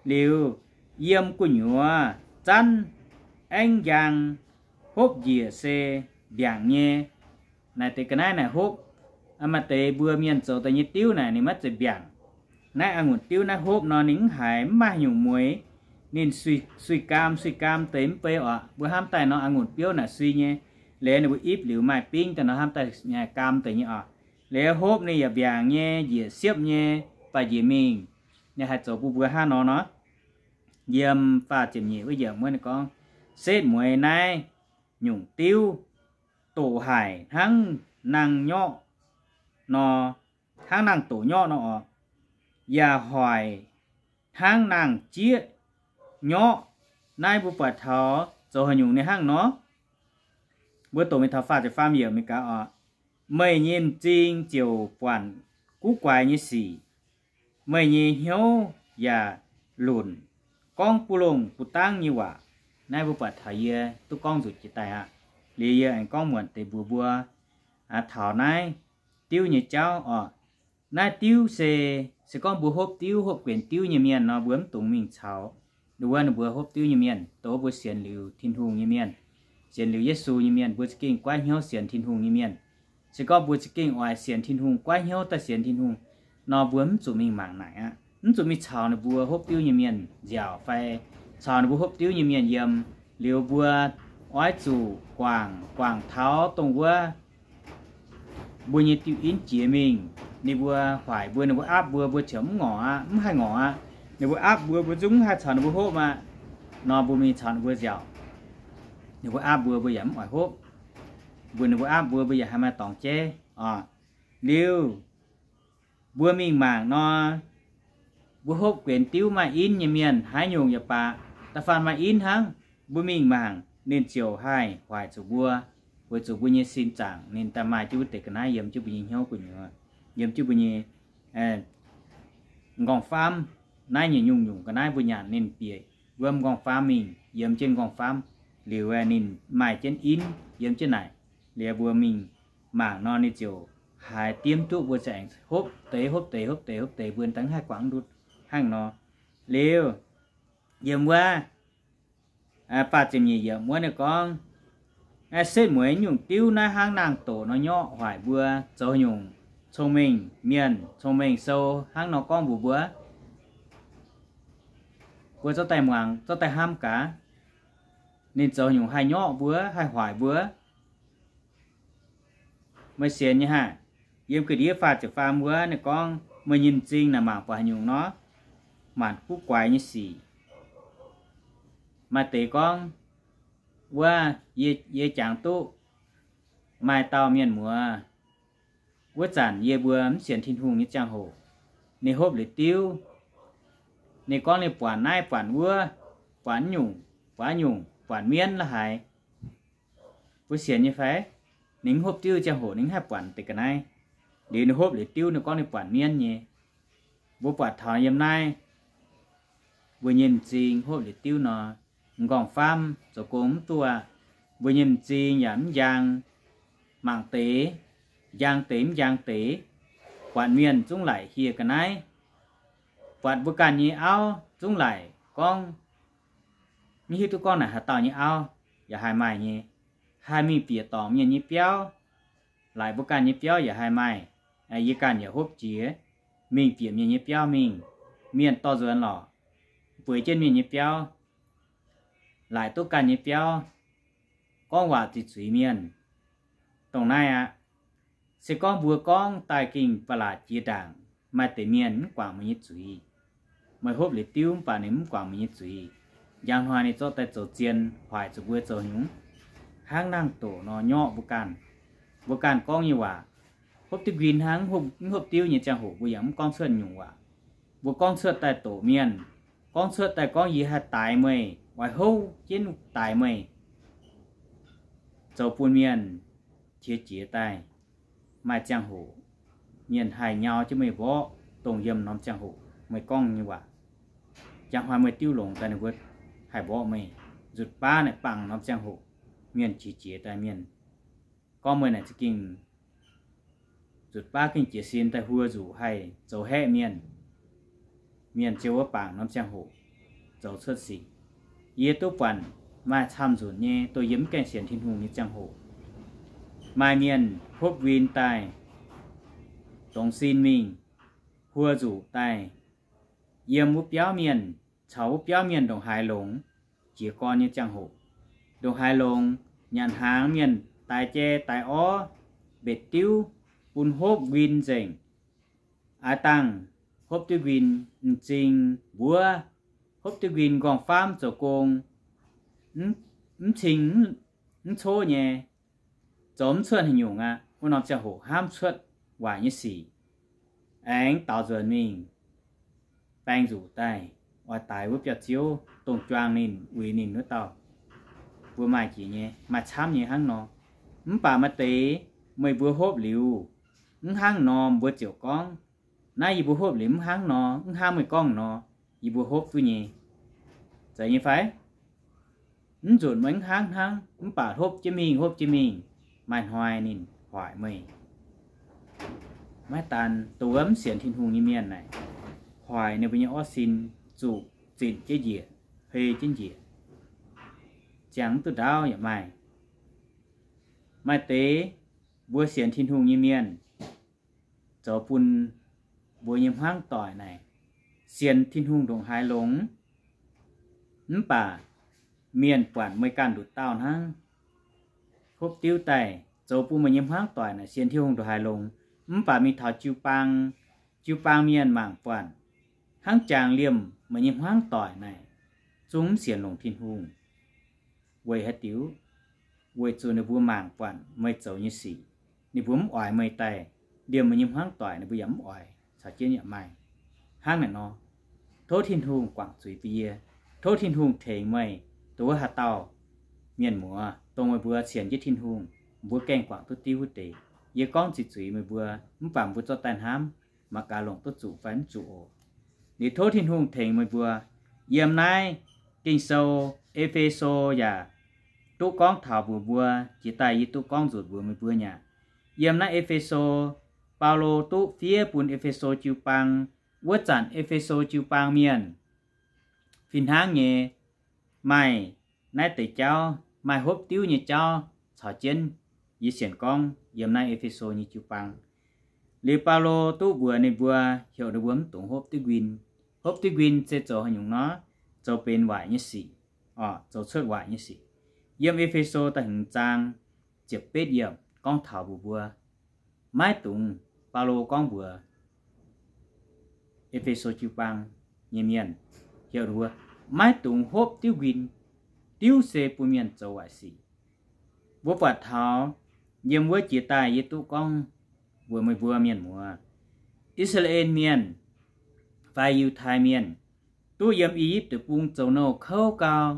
Liuz yiem gu'nyuoz zanv aengv njang, hopv njiec se mbiaangc nyei. Naaiv deix ga'naaiv naaic hopv, maaih deix mbuo mienh zoux daaih nyei diuv naaic ninh maiv zeiz mbiaangc. Naaiv a'ngunc diuv naaiv hopv nor ninh mv haiz, mv maaih haaix nyungc mueix. Ninh suix, suix gaam, suix gaam deix mv bei oc. Mbuo hnamv daaih nor a'ngunc biouv naaic sui nyei. Liuz ninh mbuo ipv liuz maaih bingv daaih nor hnamv daaih gaam deix nyei oc. Liuz hopv ninh yaac mbiaangc nyei, njiec siepv nyei, baac njiec mingh ninh haih zoux bun mbuo hnangv nor nor. Yiem faah ziepc nyeic wuov yiemc wuov ninh gorngv, setv mueiz naaiv nyungc diuv doqc haic hnangv nangh nyorqv nor, hnangv nangh doqc nyorqv nor oc, yaac hoic hnangv nangh jieqv nyorqv. Naaiv mbuo buatc taux zoux haaix nyungc ninh hnangv nor. Mbuo doqc mingh taux faah ziepc faam yiemc mingh gaax oc. Meih nyei m'zing ziouc buatc guv guaix nyei sic. Meih nyei hnyouv yaac lunc gorngv buv longh buv dangv nyei waac. Naaiv mbuo buatc taux yie duqv gorngv nzunc jiex daaih aqv. Liuz yie aengx gorngv muonc deix mbuox mbuo taux naaiv diuv nyei jauv oc. Naaiv diuv se, se gorngv mbuo hopv diuv, hopv guenx diuv nyei mienh nor, mbuo mv dungx mingh caux wuov ninh mbuo hopv diuv nyei mienh, dongh mbuo sienx liuz Tin-Hungh nyei mienh, sienx liuz Yesu nyei mienh, mbuo za'gengh goiv hnyouv sienx Tin-Hungh nyei mienh. Se gorngv mbuo za'gengh oix sienx Tin-Hungh, goiv hnyouv daaih sienx Tin-Hungh nor, mbuo mv zuqc mingh mangc naaic aqv. Mv zuqc mingh caux ninh mbuo hopv diuv nyei mienh nziaauc fai caux ninh mbuo hopv diuv nyei mienh yiem. Liuz mbuo oix zuqc guangc, guangc taux dongh wuov mbuo nyei diuh in jiex mingh, ninh mbuo hoic mbuo, ninh mbuo aapv mbuo, mbuo ziouc mv ngorc aqv, mv haih ngorc aqv. Ninh mbuo aapv mbuo, mbuo zungv mv haih caux ninh mbuo hopv aqv. Nor mbuo mingh caux ninh mbuo nziaauc, ninh mbuo aapv mbuo, mbuo yaac mv oix hopv. Mbuo, ninh mbuo aapv mbuo, mbuo yaac haih maaih dorngx jeiv oc. Liuz mbuo mingh mangc nor, mbuo hopv guenx diuv maaih in nyei mienh haaix nyungc yaac baac, da'faanh maaih in hnangv, mbuo mingh mangc ninh ziouc haih hoic zuqc mbuo, weic zuqc mbuo nyei sin zaangc ninh daaih maaih jienv wuov deix ga'naaiv yiem jienv mbuo nyei hnyouv gu'nyuoz, yiem jienv mbuo nyei nqorngv-famv. Naaiv nyungc-nyungc ga'naaiv mbuo nyanc ninh bieqc wuom nqorngv-famv mingh, yiem jienv nqorngv-famv liuz ninh maaih jienv in yiem jienv naaic. Liuz mbuo mingh mangc nor ninh ziouc haiz diemv duqv mbuo ziouc aengx hopv deix, hopv deix, hopv deix, hopv deix, mbuo daaih mv haih guangc ndutv hnangv nor. Liuz yiem wuov faah ziepc nyeic yiemc wuov ninh gorngv, setv mueiz nyungc diuv naaiv hnangv nangh doqc nor nyorqv hoic mbuo. Zoux nyungc cong-mengh mienh, cong-mengh sou hnangv nor gorngv mbuox mbuo, mbuo zorqv daaih muangx, zorqv daaih hnamv gaax. Ninh zoux nyungc haih nyorqv mbuo, haih hoic mbuo. Meih sienx nyei haah? Yiem ga'ndiev faah ziepc faam wuov ninh gorngv, meih nyei m'zing naaic mangc buatc haaix nyungc nor, maanc guv guaix nyei sic. Maaih deix gorngv, wuov, yie, yie jangx duqv maaih dauh mienh muoz, wuov zanc yie mbuo mv sienx Tin-Hungh nyei ziangh hoc, ninh hopv liuz diuv, ninh gorngv ninh buatc naaiv buatc wuov, buatc nyungc, buatc nyungc, buatc mienv la'haaix. Mbuo sienx nyei fai? Ninh mv hopv diuv ziangh hoc ninh mv haih buatc deix ga'naaiv. Liuz ninh hopv liuz diuv ninh gorngv ninh buatc mienv nyei. Mbuo buatc taux yiem naaiv, mbuo nyei m'zing hopv liuz diuv nor, m'nqorngv-famv zoux gong mv duqv aqv. Mbuo nyei m'zing yaac mv njang, mangc deix, njang deix mv njang deix, buatc mienh zungv laic hieh ga'naaiv, buatc mbuo ganh nyei auv zungv laic gorngv, mv hiuv duqv gorngv naaic haaix dauh nyei auv, yaac haih maaih nyei. Haih mingh bieqc dorngc mienh nyei biauv, laic mbuo ganh nyei biauv yaac haih maaih. Yie ganh yaac hopv jiex, mingh bieqc mienh nyei biauv mingh, mienh dorh nzuonx lorqc, bueix jienv mienh nyei biauv, laic duqv ganh nyei biauv, gorngv waac ziqc zuiz mienh. Dongh naaiv aqv. Se gorngv mbuo gorngv daaih gengh ba'laqc jiex ndaangc, maaih deix mienh mv guangc meih nyei zuiz. Meih hopv liuz diuv mv baac ninh mv guangc meih nyei zuiz. Njang hnoi ninh zorqv daaih zoux zien hoic zuqc mbuo zoux nyungc, hnangv nangh doqc nor nyorqv mbuo ganh. Mbuo ganh gorngv nyei waac, hopv diuv nquin hnangv, mv hopv diuv nyei ziangh hoc mbuo yaac mv gorngv cuotv nyungc waac. Mbuo gorngv cuotv daaih doqc mienh, gorngv cuotv daaih gorngv yie haih daix meih, oix houv jienv daix meih, zoux bun mienh qiex jiez daaih. Maaih ziangh hoc mienh haih nyau jienv meih mborqv, dongh yiem norm ziangh hoc meih gorngv nyei waac. Njang hnoi meih diuv longx daaih ninh mbuo haih mborqv meih, nzutc baav naaic bangc norm ziangh hoc mienh qiex jiez daaih mienh gorngv meih naaic za'gengh nzutc baav gengh jiez sin daaih huo nzuqc haih zoux haeqv mienh. Mienh ziouc wuov bangc norm ziangh hoc zoux cuotv sic. Yie duqv buatc maaih camv nzunc nyei, dongh yie mv gaengh sienx Tin-Hungh nyei ziangh hoc, maaih mienh hopv win daaih, dongz sin mingh, huo nzuqc daaih, yiem wuov biauv mienh caux wuov biauv mienh ndongc haaix longx. Jiez gorn nyei ziangh hoc, ndongc haaix longx, nyanc hnaangx mienh daix jai daix orv, mbetc diuv, bun hopv win nzengc. Aav dangh hopv diuv win m'zing mbuov, hopv diuv win nqorngv-famv zoux gong, mv cing mv coqv nyei, zoux mv cuotv haaix nyungc aqv. Wuov norm ziangh hoc hnamv cuotv waaic nyei sic, aengx daaux nzuonx mingh baeng nzuqc daaih, oix daix wuov biauv-ziouv dongh juangc ninh, uix ninh wuov dauh. mbuo maaih jiex nyei, maaih camv nyei hnangv nor. Mv baac maaih deix meih mbuo hopv liuz, mv hnangv nor mbuo ziouc gorngv, naaiv yie mbuo hopv liuz mv hnangv nor, mv hnangv meih gorngv nor, yie mbuo hopv duqv nyei. Zeiz nyei fai? Mv nzunc meih mv hnangv hnangv, mv baac hopv jienv mingh, hopv jienv mingh, maaih hnoi ninh hoic meih. Maiv daan dongh wuov mv sienx Tin-Hungh nyei mienh naaic, hoic ninh mbuo nyei orv sin zuqc zinc jienv njiec, hei jienv njiec, ziangh mv duqv ndaauv yaac maaih. Maaih deix mbuo sienx Tin-Hungh nyei mienh zoux bun mbuo nyei hmuangv doic naaic sienx Tin-Hungh ndongc haaix longx, mv baac mienh buatc meih ganh nduqc dauh hnangv, hopv diuv daaih zoux bun meih nyei hmuangv doic naaic sienx Tin-Hungh ndongc haaix longx, mv baac mingh taux jiu-baang, jiu-baang mienh mangc buatc hnangv jangx liemh meih nyei hmuangv doic naaic zungv mv sienx longc Tin-Hungh. Weic haaix diuc? Weic zuqc ninh mbuo mangc buatc meih zoux nyei sic, ninh mbuo mv oix meih daaih liemh meih nyei hmuangv doic, ninh mbuo yaac mv oix caux jienv yaac maaih. Hnangv naaic nor, tov Tin-Hungh guangc zuiz bun yie. Tov Tin-Hungh tengx meih dongh wuov haaix dauh mienh muoz, dongh meih mbuo sienx jienv Tin-Hungh, mbuo gaengh guangc duqv diuv wuov deix. Yie gorngv zuiz-zuiz meih mbuo, mv baac mbuo zorqv daaih hnamv, mangc gaax longc duqv zuqc fai mv zuqc oc. Liuz tov Tin-Hungh tengx meih mbuo. Yiem naaiv Ging-Sou, E^fe^so yaac duqv gorngv taux mbuox mbuo, jiex daaih yie duqv gorngv nzunc mbuox meih mbuo nyei aqv. Yiem naaiv E^fe^so, Baulo duqv fiev bun E^fe^so jiu-baang. Wuov zanc E^fe^so jiu-baang mienh fih hnangv nyei maaih naaiv deix jauv, maaih hopv diuv nyei jauv caux jienv. Yie sienx gorngv yiem naaiv E^fe^so nyei jiu-baang, liuz Baulo duqv mbuox ninh mbuo, heuc ninh mbuo mv dungx hopv diuv nquin. Hopv diuv nquin se zoux haaix nyungc nor? Zoux benx waaic nyei sic, oc, zoux cuotv waaic nyei sic. Yiem E^fe^so da'hmz zaang ziepc betv yiemc gorngv taux mbuox mbuo, maiv dungx, Baulo gorngv mbuox E^fe^so jiu-baang nyei mienh, heuc ninh mbuo maiv dungx hopv diuv nquin. Diuv se bun mienh zoux waaic sic. Mbuo buatc taux yiem wuov jiex daaih yie duqv gorngv mbuox meih mbuo mienh muoz, I^saa^laa^en Mienh fai Yiutai Mienh duqv yiem I^yipv Deic-Bung zoux nouh kouv gau,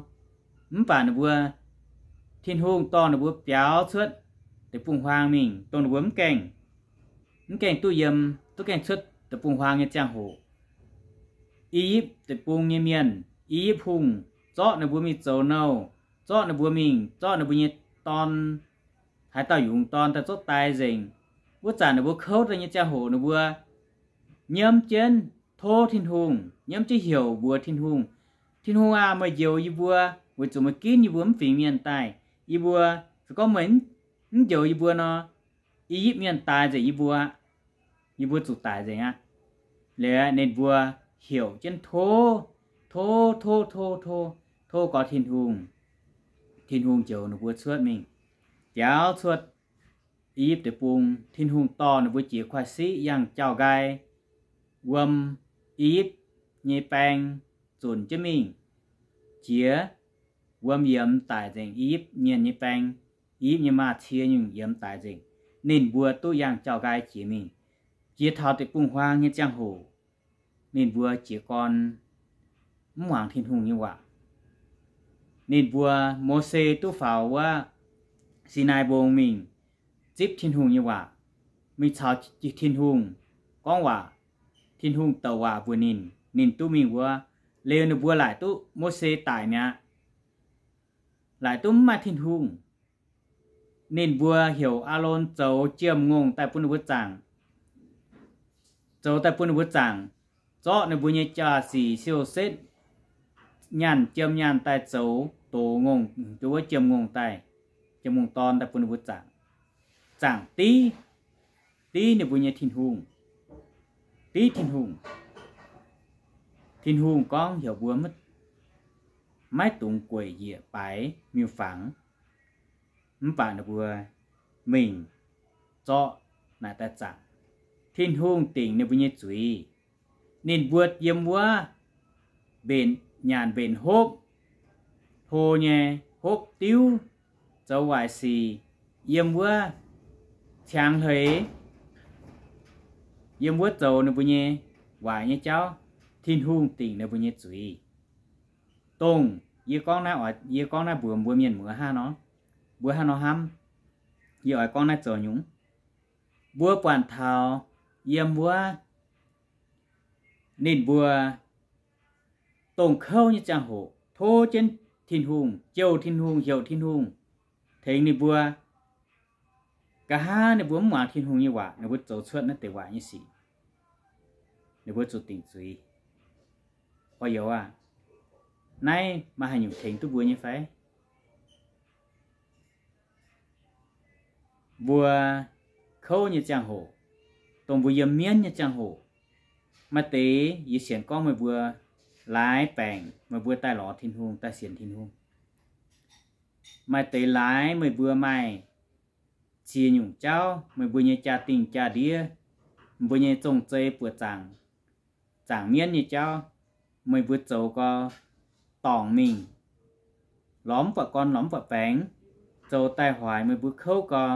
mv baac ninh mbuo, Tin-Hungh dorh ninh mbuo biaux cuotv deic-bung-huaang mingh, dongh ninh mbuo mv gaengh, mv gaengh duqv yiem, duqv gaengh cuotv deic-bung-huaang nyei ziangh hoc, I^yipv Deic-Bung nyei mienh, I^yipv Hungh zorqv ninh mbuo mingh zoux nouh, zorqv ninh mbuo mingh, zorqv ninh mbuo nyei dorn, haaix dauh yungz dorn daaih zorqv daix nzengc. Wuov zanc ninh mbuo kouv daaih nyei ziangh hoc ninh mbuo nyiemv jienv tov Tin-Hungh, nyiemv jienv heuc mbuox Tin-Hungh, Tin-Hungh aah, meih njoux yie mbuo weic zuqc meih ginv yie mbuo mv fingx mienh daaih. Yie mbuo, se gorngv meih mv njoux yie mbuo nor, I^yipv Mienh daix nzengc yie mbuo, yie mbuo zuqc daic nzengc aqv. Liuz ninh mbuo heuc jienv tov, tov, tov, tov, tov, tov gorx Tin-Hungh. Tin-Hungh njoux ninh mbuo cuotv mingh, biaux cuotv I^yipv Deic-Bung. Tin-Hungh dorh ninh mbuo jiex kuaaiv siqv yangh jauv-nqaai, wuom I^yipv nyei baeng zunc jienv mingh, jiex wuom yiemx daic nzengc I^yipv Mienh nyei baeng. I^yipv nyei maaz-cie nyungc yiemx daic nzengc. Ninh mbuo duqv yangh jauv-nqaai jiex mingh. Jiex taux deic-bung-huaang nyei ziangh hoc, ninh mbuo jiez gorn mv muangx Tin-Hungh nyei waac. Ninh mbuo, Mose duqv faaux wuov Sinaai Mbong mingh zipv Tin-Hungh nyei waac, mingh caux Tin-Hungh gorngv waac. Tin-Hungh douc waac mbuox ninh, ninh duqv mingh wuov. Liuz ninh mbuo laaic duqv Mose daic mi'aqv, laaic duqv mv maaih Tin-Hungh. Ninh mbuo heuc Aalon zoux jiem-ngongh daaih bun ninh mbuo zaangc, zoux daaih bun ninh mbuo zaangc, zorqv ninh mbuo nyei jaa-sic siou-setv nyaanh jiem nyaanh daaih zoux dox ngongh, wuov jiem-ngongh daaih, jiem-ngongh dorn daaih bun ninh mbuo zaangc, zaangc div, div ninh mbuo nyei Tin-Hungh, div Tin-Hungh. Tin-Hungh gorngv heuc mbuo maiv dungx gueic njiec baaix miuc-fangx. Mv baac ninh mbuo mingh zorqv naaic daaih zaangc. Tin-Hungh dingc ninh mbuo nyei zuiz. Ninh mbuo yiem wuov mbenc nyanc mbenc hopv, hlo nyei, hopv diuv, zoux waaic sic, yiem wuov ciangx hleix, yiem wuov zoux ninh mbuo nyei waaic nyei jauv. Tin-Hungh dingc ninh mbuo nyei zuiz. Dongh Yie gorngv naaiv oix, yie gorngv naaiv mbuox mbuo mienh muoz hnangv nor, mbuo hnangv nor hnamv. Yie oix gorngv naaiv zoux nyungc. Mbuo buatc taux yiem wuov ninh mbuo dongh kouv nyei ziangh hoc, tov jienv Tin-Hungh, jouh Tin-Hungh, heuc Tin-Hungh tengx ninh mbuo. Nqa'haav ninh mbuo mv muangx Tin-Hungh nyei waac, ninh mbuo zoux cuotv naaiv deix waac nyei sic, ninh mbuo zuqc dingc zuiz. Gorx-youz aah, naaiv maaih haaix nyungc tengx duqv mbuo nyei fai? Mbuo kouv nyei ziangh hoc, dongh mbuo yiem mienv nyei ziangh hoc, maaih deix yie sienx gorngv meih mbuo laaix baengc meih mbuo daaih lorz Tin-Hungh, daaih sienx Tin-Hungh. Maaih deix laaix meih mbuo maaih ziex nyungc jauv, meih mbuo nyei jaa-dingh jaa-ndiev, mbuo nyei zong-zei buoqc zaangc, zaangc mienv nyei jauv, meih mbuo zoux gau dorngc mingh, lorz mv buatc gorn lorz mv buatc baengx, zoux daaih hoic meih mbuo kouv gau,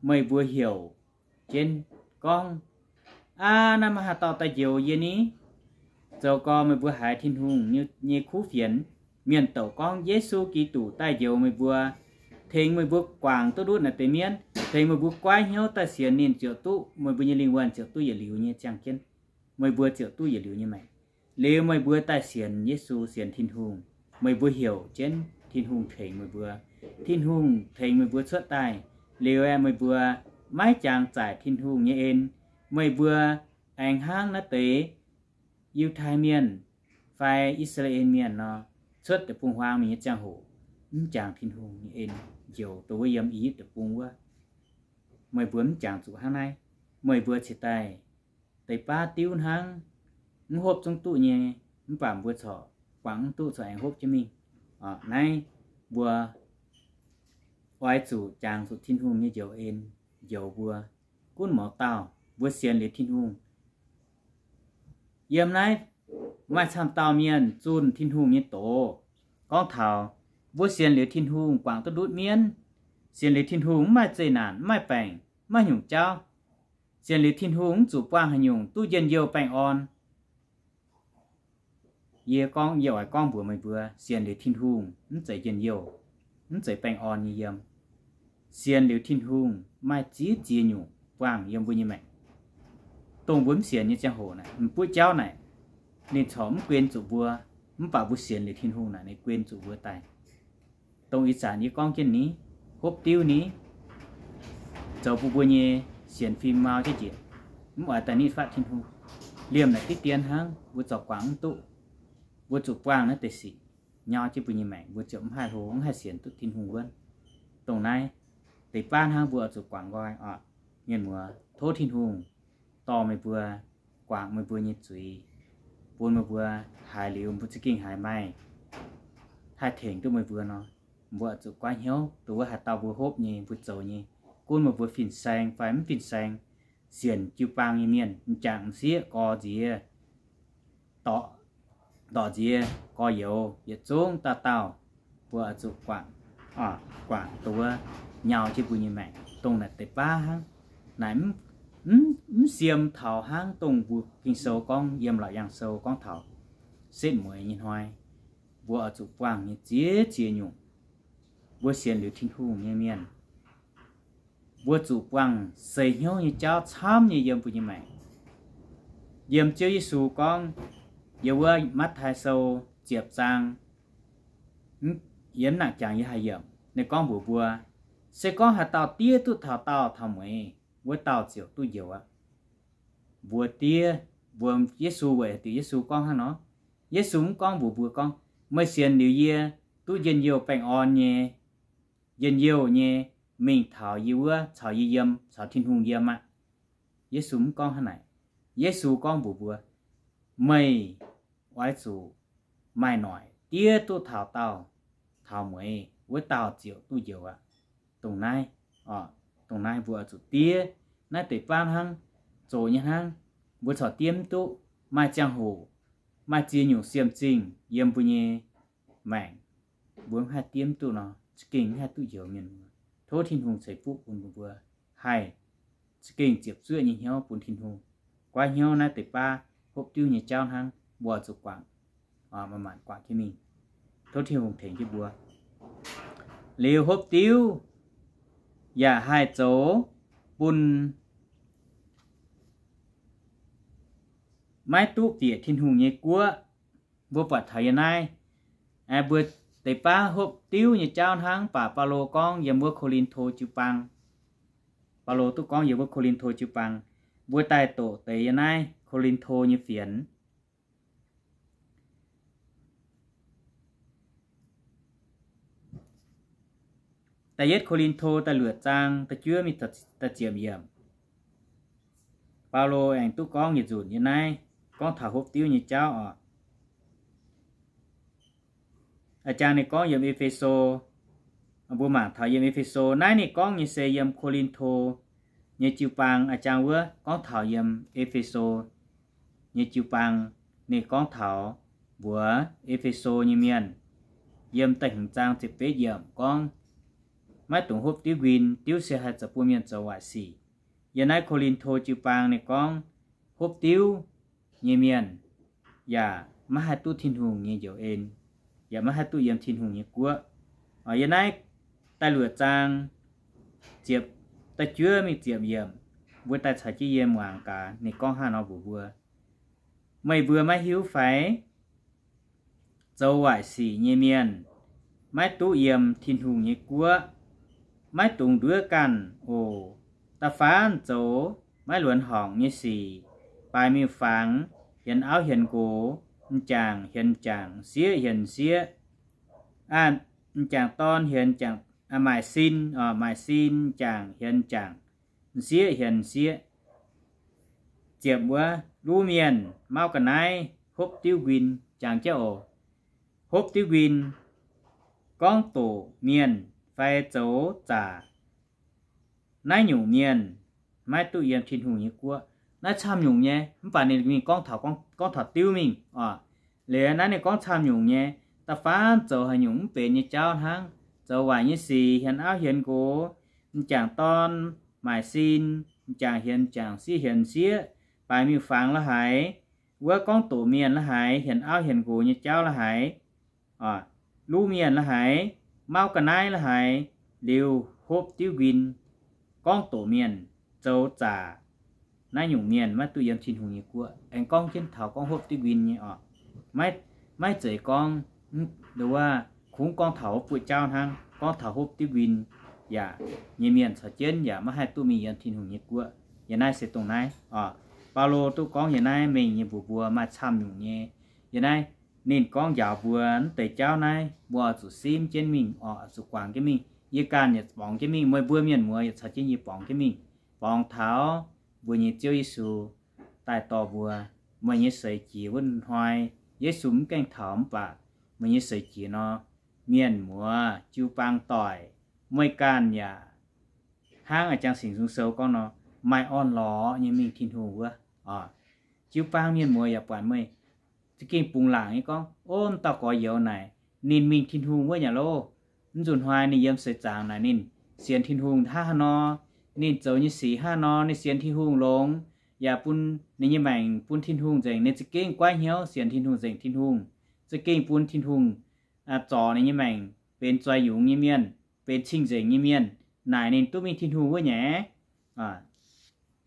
meih mbuo heuc jienv gorngv, aa, naaiv maiv haaix dauh daaih njoux yie ni? Zoux gau meih mbuo haiz Tin-Hungh nyei kuv fienx, mienh douc gorngv Yesu Giduc daaih njoux meih mbuo, tengx meih mbuo guangc duqv ndutv naaiv deix mienv, tengx meih mbuo goiv hnyouv daaih sienx ninh ziouc duqv, meih mbuo nyei lingh wuonh ziouc duqv yietc liuz nyei ziangh jienv, meih mbuo ziouc duqv yietc liuz nyei maengc. Liuz meih mbuo daaih sienx Yesu, sienx Tin-Hungh, meih mbuo heuc jienv Tin-Hungh tengx meih mbuo. Tin-Hungh tengx meih mbuo cuotv daaih liuz aeqv, meih mbuo maiv jangx zaaic Tin-Hungh nyei en. Meih mbuo aengx hnangv naaiv deix Yiutai Mienh fai I^saa^laa^en Mienh nor, cuotv deic-bung-huaang mingh nyei ziangh hoc, mv jangx Tin-Hungh nyei en, njoux dongh wuov yiem I^yipv Deic-Bung wuov. Meih mbuo mv jangx zuqc hnangv naaiv. Meih mbuo cingx daaih deix baav diuv hnangv, mv hopv zungv duqv nyei, mv baac mbuo corc guangc mv duqv corc aengx hopv jienv mingh. Naaiv mbuo oix zuqc jangx zuqc Tin-Hungh nyei njoux en, njoux mbuo gunv mouz dauh, mbuo sienx liuz Tin-Hungh. Yiem naaiv maaih camv dauh mienh zunh Tin-Hungh nyei doz, gorngv taux mbuo sienx liuz Tin-Hungh guangc duqv ndutv mienv, sienx liuz Tin-Hungh mv maaih zeqc naanc, mv maaih baengc, mv maaih nyungc jauv, sienx liuz Tin-Hungh mv zuqc buangh haaix nyungc duqv njien-youh baengh orn. Yie gorngv, yie oix gorngv mbuox meih mbuo, sienx liuz Tin-Hungh mv zeiz njien-youh, mv zeiz baengh orn nyei yiem. Sienx liuz Tin-Hungh maaih ziex ziex nyungc buangh yiem mbuo nyei maengc. Dongh mbuo mv sienx nyei ziangh hoc naaic, m'buoqv jauv naaic, ninh corc mv guen zuqc mbuo, mv baac mbuo sienx liuz Tin-Hungh naaic, ninh guen zuqc mbuo daaih. Dongh ih zanc yie gorngv jienv ni, hopv diuv ni, zoux bun mbuo nyei sienx fim mau jienv njiec, mv oix daaih nitv fatv Tin-Hungh. Liemh naaic diqv dien hnangv, mbuo zorc guangc mv duqv, mbuo zuqc buangh naaiv deix sic nyau jienv mbuo nyei maengc, mbuo ziouc mv haih hlo, mv haih sienx duqv Tin-Hungh wuonv. Dongh naaiv deix baav hnangv mbuo oix zuqc guangc nqoi oc. Mienh muoz, tov Tin-Hungh dorh meih mbuo, guangc meih mbuo nyei zuiz, bun meih mbuo haiz liuz mbuo za'gengh haiz maaih haih tengx duqv meih mbuo nor, mbuo oix zuqc goiv hnyouv dongh wuov haaix dauh mbuo hopv nyei, mbuo zoux nyei, gunv meih mbuo fin-saeng fai mv fin-saeng, sienx jiu-baang nyei mienh, m'jangc m'sieqv, gorx-nziex, dorc, dorc-nziex, gorx-youz, yietc zungv dauh dauh, mbuo oix zuqc guangc, guangc dongh wuov nyau jienv mbuo nyei maengc. Dongh naaic deix baav hnangv. Naaic mv, mv siem taux hnangv dongh mbuo Ging-Sou gorngv, yiem Laauc Yaangh Sou gorngv taux setv mueiz nyei hnoi, mbuo oix zuqc buangh nyei ziex ziex nyungc. Mbuo sienx liuz Tin-Hungh nyei mienh, mbuo zuqc buangh seix hnyouv nyei jauv camv nyei yiem mbuo nyei maengc. Yiem Ziouv Yesu gorngv, yiem wuov Matv^tai Sou ziepc zaang, yiem naaic jangx yiem haaix yiemc, ninh gorngv mbuox mbuo, se gorngv haaix dauh diev duqv taux daauh taux mueiz, wuov dauh ziouc duqv njoux aqv. Mbuox diev, mbuox Yesu weic haaix diuc Yesu gorngv hnangv nor. Yesu mv gorngv mbuox mbuo gorngv, meih sienx liuz yie duqv njien-youh baengh orn nyei, njien-youh nyei, mingh taux yie wuov caux yie yiem, caux Tin-Hungh yiem aqv. Yesu mv gorngv hnangv naaic. Yesu gorngv mbuox mbuo, meih oix zuqc maaih noic diev duqv taux daauh taux mueiz, wuov dauh ziouc duqv njoux aqv. Dongh naaiv, dongh naaiv mbuo oix zuqc diev. Naaiv deix baav hnangv, zoqc nyei hnangv, mbuo corc diev mv duqv. Maaih ziangh hoc, maaih ziex nyungc siemv-zingh yiem mbuo nyei maengc, mbuo mv haih diev mv duqv nor, za'gengh mv haih duqv njoux mienh. Tov Tin-Hungh ceix fuqv bun mbuo haih za'gengh ziepc zuoqv nyei hnyouv bun Tin-Hungh. Goiv hnyouv naaiv deix baav hopv diuv nyei jauv hnangv, mbuo oix zuqc guangc, manc-manc guangc jienv mingh. Tov Tin-Hungh tengx jienv mbuo. Liuz hopv diuv yaac haih zoux bun maiv duqv bieqc Tin-Hungh nyei guoqv. Mbuo buatc taux yiem naaiv, mbuo deix baav hopv diuv nyei jauv hnangv, mv baac Baulo gorngv yiem wuov Ko^lin^to jiu-baang. Baulo duqv gorngv yiem wuov Ko^lin^to jiu-baang, mbuo daaih doqc deix yiem naaiv Ko^lin^to nyei fienx. Da'yietv Ko^lin^to da'luoqc zaang da'juov mingh da'ziepc yiemc, Baulo aengx duqv gorngv yietc nzunc yiem naaiv gorngv taux hopv diuv nyei jauv oc. A'jangv ninh gorngv yiem E^fe^so, mbuo mangc taux yiem E^fe^so naaiv ninh gorngv nyei se yiem Ko^lin^to nyei jiu-baang. A'jangv wuov gorngv taux yiem E^fe^so nyei jiu-baang, ninh gorngv taux mbuox E^fe^so nyei mienh, yiem da'hmz zaang ziepc betv yiemc gorngv, maiv dungx hopv diuv nquin. Diuv se haih zoux bun mienh zoux waaic sic. Yiem naaiv Ko^lin^to jiu-baang ninh gorngv hopv diuv nyei mienh yaac maiv haih duqv Tin-Hungh nyei njoux en, yaac maiv haih duqv yiem Tin-Hungh nyei guoqv. Yiem naaiv da'luoqc zaang ziepc, da'juov mingh ziepc yiemc, mbuo daaih caux jienv yie muangx gaax ninh gorngv hnangv nor mbuox mbuo, meih mbuo maiv hiuv fai? Zoux waaic sic nyei mienh maiv duqv yiem Tin-Hungh nyei guoqv. Maiv dungx nduov ganh oc. Da'faanh zoux maiv luonx horngc nyei sic, baaix miuc-fangx, hienx auv hienx nqox, m'jangc hienx m'jangc, m'sieqv hienx m'sieqv, m'jangc dorn hienx m'jangc, maaic sin, maaic sin, m'jangc hienx m'jangc, m'sieqv hienx m'sieqv. Ziepc wuov, luv mienh mauv ga'naaiv, hopv diuv nquin. Jangx jienv oc. Hopv diuv nquin gorngv doqc mienh fai zoux zaqc naaiv nyungc mienh maiv duqv yiem Tin-Hungh nyei guoqv. Naaiv camv nyungc nyei, mv baac ninh mingh gorngv taux, gorngv taux diuv mingh oc. Liuz naaiv ninh gorngv camv nyungc nyei, da'faanh zoux haaix nyungc mv benx nyei jauv hnangv, zoux waaic nyei sic, hienx auv hienx nqox, m'jangc dorn, maaic sin, m'jangc hienx m'jangc, m'sieqv hienx m'sieqv, baaix miuc-fangx la'haiz, wuov gorngv doqc mienh la'haiz, hienx auv hienx nqox nyei jauv la'haiz, luv mienh la'haiz, mauv ga'naaiv la'haiz, liuz hopv diuv nquin gorngv doqc mienh, zoux zaqc naaiv nyungc mienh maiv duqv yiem Tin-Hungh nyei guoqv. Aengx gorngv jienv taux gorngv hopv diuv nquin nyei oc. Maiv, maiv zeiz gorngv, nduov, kungx gorngv taux wuov buoqv jauv hnangv, gorngv taux hopv diuv nquin yaac nyei mienh caux jienv yaac maiv haih duqv mingh yiem Tin-Hungh nyei guoqv. Yiem naaiv se dongh naaiv oc. Baulo duqv gorngv yiem naaiv mengh nyei mbuox mbuo maaih camv nyungc nyei. Yiem naaiv ninh gorngv njaaux mbuo mv deix jauv naaiv, mbuo oix zuqc simv jienv mingh oc, oix zuqc guangc jienv mingh. Yie ganh yaac borngz jienv mingh, meih mbuo mienh muoz yaac caux jienv yie borngz jienv mingh. Borngz taux mbuo nyei Ziouv Yesu daaih dorh mbuo, meih nyei seix jiex wuov hnoi, Yesu mv gaengh taux mv baac meih nyei seix jiex nor, mienh muoz jiu-baang doic, meih ganh yaac hnangv a'jang Singx Nzung Sou gorngv nor, maaih orn-lorqc nyei mingh Tin-Hungh wuov oc. Jiu-baang mienh muoz yaac buatc meih za'gengh bungx laangc nyei gorngv, ov, m'dauh gorx-youz naaic, ninh mingh Tin-Hungh wuov nyei loh. Mv nzunc hnoi ninh yiem seix zaangc naaic ninh sienx Tin-Hungh hnangv haaix nor, ninh zoux nyei sic hnangv haaix nor, ninh sienx Tin-Hungh longx, yaac bun ninh nyei maengc bun Tin-Hungh nzengc, ninh za'gengh goiv hnyouv sienx Tin-Hungh, nzengc Tin-Hungh, za'gengh bun Tin-Hungh zorc ninh nyei maengc benx zoih yungz nyei mienh, benx cing-nzengc nyei mienh, naaic ninh duqv mingh Tin-Hungh wuov nyei.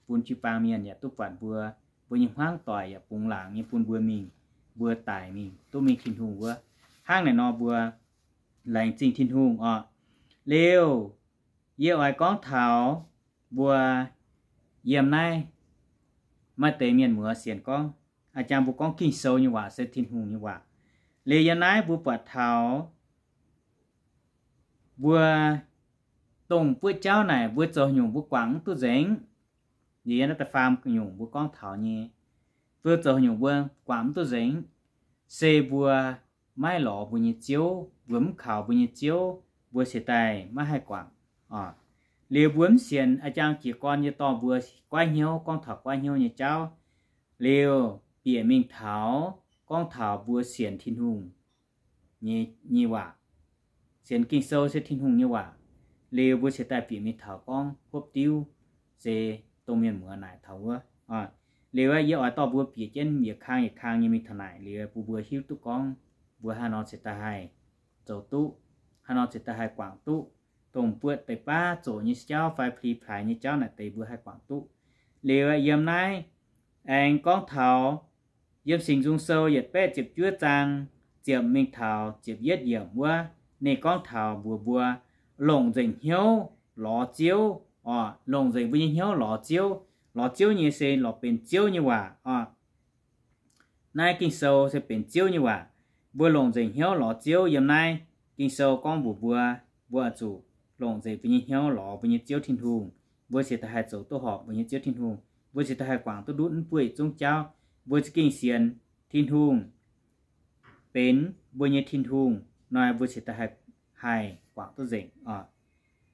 Bun jiu-baang mienh yaac duqv buatc mbuo, mbuo nyei hmuangv doic yaac bungx laangc nyei bun mbuo mingh, mbuo daic mingh duqv mingh Tin-Hungh wuov. Hnangv naaic nor mbuo laengz zingh Tin-Hungh oc. Liuz, yie oix gorngv taux mbuo yiem naaiv maaih deix mienh muoz sienx gorngv, a'jang mbuo gorngv Ging-Sou nyei waac se Tin-Hungh nyei waac. Liuz yiem naaiv mbuo buatc taux mbuo dongh buoqv jauv naaic mbuo zoux haaix nyungc mbuo guangc mv duqv nzengc. Liuz yiem naaiv da'faam nyungc mbuo gorngv taux nyei, mbuo zoux haaix nyungc mbuo guangc mv duqv nzengc, se mbuo maiv lorz mbuo nyei Ziouv, mbuo mv kaux mbuo nyei Ziouv, mbuo cingx daaih maiv haih guangc oc. Liuz mbuo mv sienx a'jang jiez gorn nyei dorh mbuo goiv hnyouv, gorngv taux goiv hnyouv nyei jauv. Liuz bieqc mingh taux gorngv taux mbuo sienx Tin-Hungh nyei, nyei waac. Sienx Ging-Sou se Tin-Hungh nyei waac. Liuz mbuo cingx daaih bieqc mingh taux gorngv hopv diuv se dongh mienh muoz naaic taux wuov. Liuz yie oix dorh mbuo bieqc jienv yietc kang yietc kang nyei mingh taux naaic liuz bun mbuo hiuv duqv gorngv mbuo haaix nor cingx daaih haih zoux duqv. Haaix nor cingx daaih haih guangc duqv dongh buatc deix baav zoqc nyei jauv fai pli plaaix nyei jauv naaic deix mbuo haih guangc duqv. Liuz yiem naaiv aengx gorngv taux yiem Singx Nzung Sou yietc baeqv ziepc juov zaang ziepc mingh taux ziepc yietv yiemc wuov, ninh gorngv taux mbuox mbuo longc nzengc hnyouv lorz Ziouv oc. Longc nzengc mbuo nyei hnyouv lorz Ziouv. Lorz Ziouv nyei se lorz benx Ziouv nyei waac oc. Naaiv Ging-Sou se benx Ziouv nyei waac. Mbuo longc nzengc hnyouv lorz Ziouv. Yiem naaiv Ging-Sou gorngv mbuox mbuo, mbuo oix zuqc longc nzengc mbuo nyei hnyouv lorz mbuo nyei Ziouv Tin-Hungh. Mbuo cingx daaih haih zoux duqv horpc mbuo nyei Ziouv Tin-Hungh. Mbuo cingx daaih haih guangc duqv ndutv mv buov yietc zungv jauv. Mbuo za'gengh sienx Tin-Hungh benx mbuo nyei Tin-Hungh nor, mbuo cingx daaih haih, haih guangc duqv nzengc oc.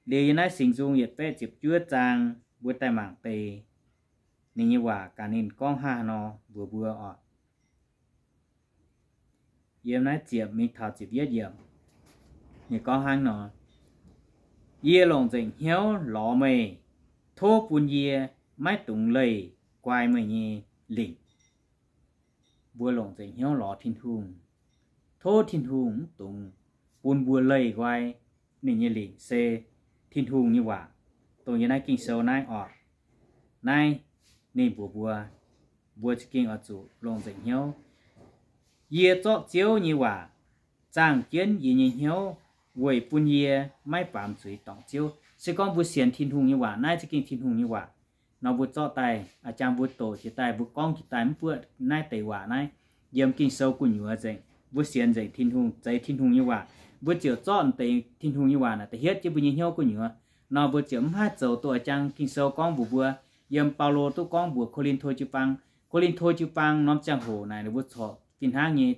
Liuz yiem naaiv Singx Nzung yietc baeqv ziepc juov zaang, mbuo daaih mangc deix ninh nyei waac gaax ninh gorngv hnangv haaix nor mbuox mbuo oc. Yiem naaiv ziepc mingh taux ziepc yietv yiemc, ninh gorngv hnangv nor, Yie longc nzengc hnyouv lorz meih, tov bun yie maiv dungx leih guai meih nyei lingc. Mbuo longc nzengc hnyouv lorz Tin-Hungh, tov Tin-Hungh mv dungx bun mbuo leih nqoi ninh nyei lingc se Tin-Hungh nyei waac, dongh yiem naaiv Ging-Sou naaiv oc. Naaiv ninh mbuox mbuo, mbuo za'gengh oix zuqc longc nzengc hnyouv. Yie zorqv Ziouv nyei waac zaangh jienv yie nyei hnyouv weic bun yie maiv baamz zuiz dorngc Ziouv. Se gorngv mbuo sienx Tin-Hungh nyei waac, naaiv za'gengh Tin-Hungh nyei waac nor, mbuo zorqv daaih, a'jang mbuo doqc jiex daaih, mbuo gorngv jiex daaih, mv buatc naaiv deix waac naaiv yiem Ging-Sou gu'nyuoz nzengc, mbuo sienx nzengc Tin-Hungh, zeiz Tin-Hungh nyei waac, mbuo ziouc zorqv deix Tin-Hungh nyei waac naaic da'hietv jienv mbuo nyei hnyouv gu'nyuoz nor, mbuo ziouc mv haih zoux duqv a'jang Ging-Sou gorngv mbuox mbuo. Yiem Baulo duqv gorngv mbuox Ko^lin^to jiu-baang, Ko^lin^to jiu-baang norm ziangh hoc naaic ninh mbuo corc fih hnangv nyei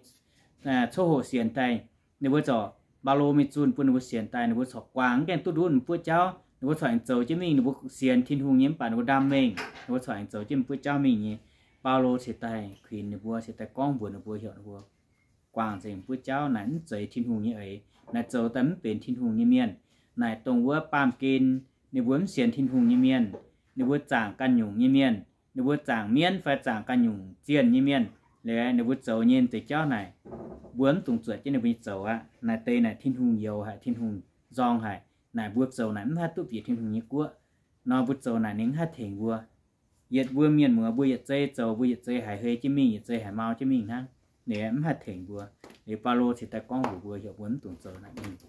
coqv hoqc sienx daaih, ninh mbuo corc, Baulo mingh zunh bun ninh mbuo sienx daaih, ninh mbuo corc guangc mv gaengh duqv ndutv mv buov jauv, ninh mbuo corc aengx zoux jienv mingh. Ninh mbuo sienx Tin-Hungh nyei mv baac ninh mbuo ndaam mengh, ninh mbuo corc aengx zoux jienv mv buov jauv mingh nyei. Baulo cingx daaih kuinx ninh mbuo, cingx daaih gorngv mbuox ninh mbuo, heuc ninh mbuo guangc nzengc mv buov jauv naaic mv zeiz Tin-Hungh nyei eix, naaic zoux daaih mv benx Tin-Hungh nyei mienh, naaic dongh wuov baamh gen ninh mbuo mv sienx Tin-Hungh nyei mienh, ninh mbuo zaangc ganh nyungc nyei mienh, ninh mbuo zaangc mienv fai zaangc ganh nyungc zienh nyei mienh, liuz ninh mbuo zoux nyei deix jauv naaic, mbuo mv dungx zuotc jienv ninh mbuo nyei zoux aqv. Naaic deix naaic Tin-Hungh youx haic, Tin-Hungh nzorng haic. Naaic mbuo zoux naaic mv haih duqv bieqc Tin-Hungh nyei guoqv. Nor mbuo zoux naaic ninh mv haih tengx mbuo. Yietc mbuo mienh muoz mbuo yietc zei zoux, mbuo yietc zei haiz hei jienv mingh, yietc zei haiz mau jienv mingh hnangv. Ninh mv haih tengx mbuo. Liuz Baulo cingx daaih gorngv mbuox mbuo, heuc mbuo mv dungx zoux naaic mingh.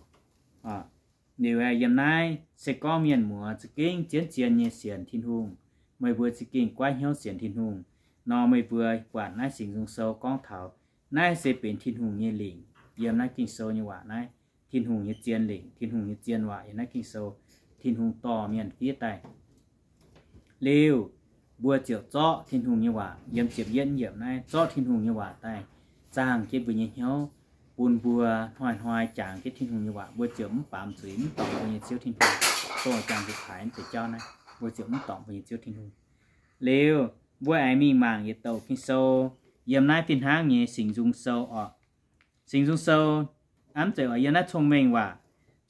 Liuz yiem naaiv se gorngv mienh muoz za'gengh zien-zien nyei sienx Tin-Hungh, meih mbuo za'gengh goiv hnyouv sienx Tin-Hungh nor, meih mbuo buatc naaiv Singx Nzung Sou gorngv taux naaiv se benx Tin-Hungh nyei lingc. Yiem naaiv Ging-Sou nyei waac naaiv, Tin-Hungh nyei zien lingc, Tin-Hungh nyei zien waac yiem naaiv Ging-Sou, Tin-Hungh dorh mienh fiev daaih. Liuz, mbuo ziouc zorqv Tin-Hungh nyei waac yiem ziepc yietv yiemc naaiv, zorqv Tin-Hungh nyei waac daaih zaangh jienv mbuo nyei hnyouv, bun mbuo hnoi-hnoi jangx jienv Tin-Hungh nyei waac, mbuo ziouc mv baamz zuiz, mv dorngc mbuo nyei Ziouv Tin-Hungh, dongh a'jang mbuo paaix mv deix jauv naaiv, mbuo ziouc mv dorngc mbuo nyei Ziouv Tin-Hungh. Liuz, mbuo aengx mingh mangc yietc douc Ging-Sou, yiem naaiv fih hnangv nyei Singx Nzung Sou oc. Singx Nzung Sou, mv zeiz oc, yiem naaiv Cong-Mengh Waac,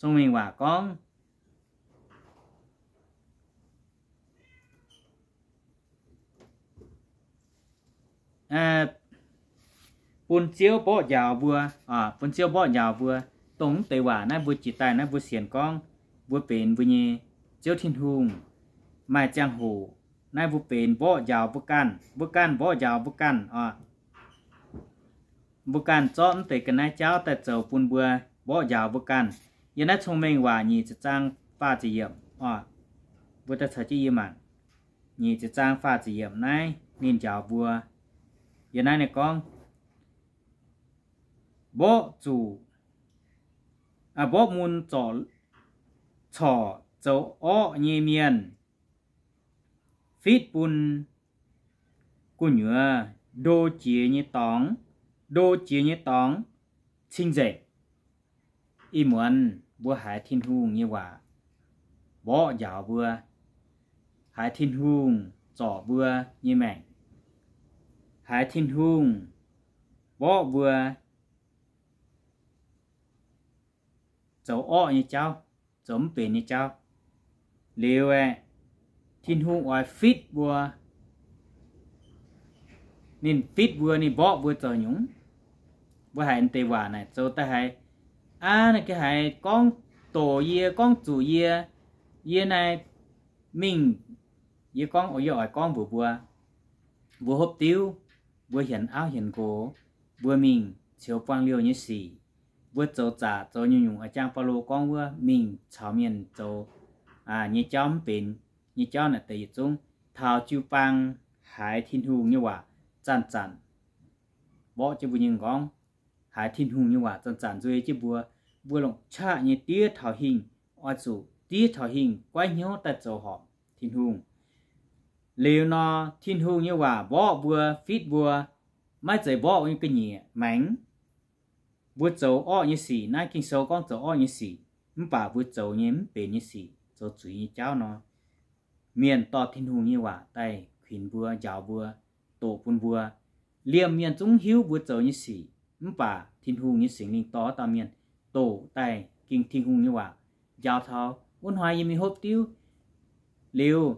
Cong-Mengh Waac gorngv, bun Ziouv mborqv njaaux mbuo, bun Ziouv mborqv njaaux mbuo. Dongh mv deix waac naaiv mbuo jiex daaih naaiv mbuo sienx gorngv mbuo benx mbuo nyei Ziouv Tin-Hungh maaih ziangh hoc naaiv mbuo benx mborqv njaaux mbuo ganh, mbuo ganh mborqv njaaux mbuo ganh oc. Mbuo ganh zorqv mv deix ga'naaiv jauv daaih zoux bun mbuo mborqv njaaux mbuo ganh. Yiem naaiv Cong-Mengh Waac nyic ziepc zaang faah ziepc yiemc oc, mbuo daaih caux jienv yie mangc. Nyic ziepc zaang faah ziepc yiemc naaiv ninh njaaux mbuo. Yiem naaiv ninh gorngv, mborqv zuqc, mborqv mun corc zoux orqv nyei mienh fitv bun gu'nyuoz ndo jiex nyei dorngx, ndo jiex nyei dorngx cing-nzengc. Ih muonz mbuo haiz Tin-Hungh nyei waac mborqv njaaux mbuo, haiz Tin-Hungh zorc mbuo nyei maengc, haiz Tin-Hungh mborqv mbuo zoux orqv nyei jauv, zoux mv benx nyei jauv. Liuz aeqv, Tin-Hungh oix fitv mbuo, ninh fitv mbuo, ninh mborqv mbuo zoux nyungc. Mbuo haiz deix waac naaic zoux daaih haiz Aav, naaiv ga'haiz gorngv doqc yie, gorngv zuqc yie, yie naaiv mingh, yie gorngv, yie oix gorngv mbuox mbuo, mbuo hopv diuv, mbuo hienx auv hienx nqox, mbuo mingh ceux buangh liouh nyei sic, mbuo zoux zaqc zoux nyungc-nyungc, a'jang Baulo gorngv wuov, mingh caux mienh zoux nyei jauv mv benx nyei jauv naaic deix yietc zungv taux jiu-baang haiz Tin-Hungh nyei waac zanc-zanc mborqv jienv mbuo nyei m'nqorngv, haiz Tin-Hungh nyei waac zanc-zanc nzuei jienv mbuo. Mbuo longc qaqv nyei diev taux hingh, oix zuqc diev taux hingh, goiv hnyouv daaih zoux horpc Tin-Hungh. Liuz nor, Tin-Hungh nyei waac mborqv mbuo, fitv mbuo, maiv zeiz mborqv nyei ga'nyiec maengx. Mbuo zoux orqv nyei sic, naaiv Ging-Sou gorngv zoux orqv nyei sic, mv baac mbuo zoux nyei mv benx nyei sic, zoux zuiz nyei jauv nor, mienh dorh Tin-Hungh nyei waac daaih kuinx mbuo, njaaux mbuo, doqc bun mbuo. Liemh mienh zungv hiuv mbuo zoux nyei sic, mv baac Tin-Hungh nyei Singx Lingh dorh wuov dauh mienh doqc daaih ging Tin-Hungh nyei waac njaaux taux wuov hnoi yie mingh hopv diuv liuz,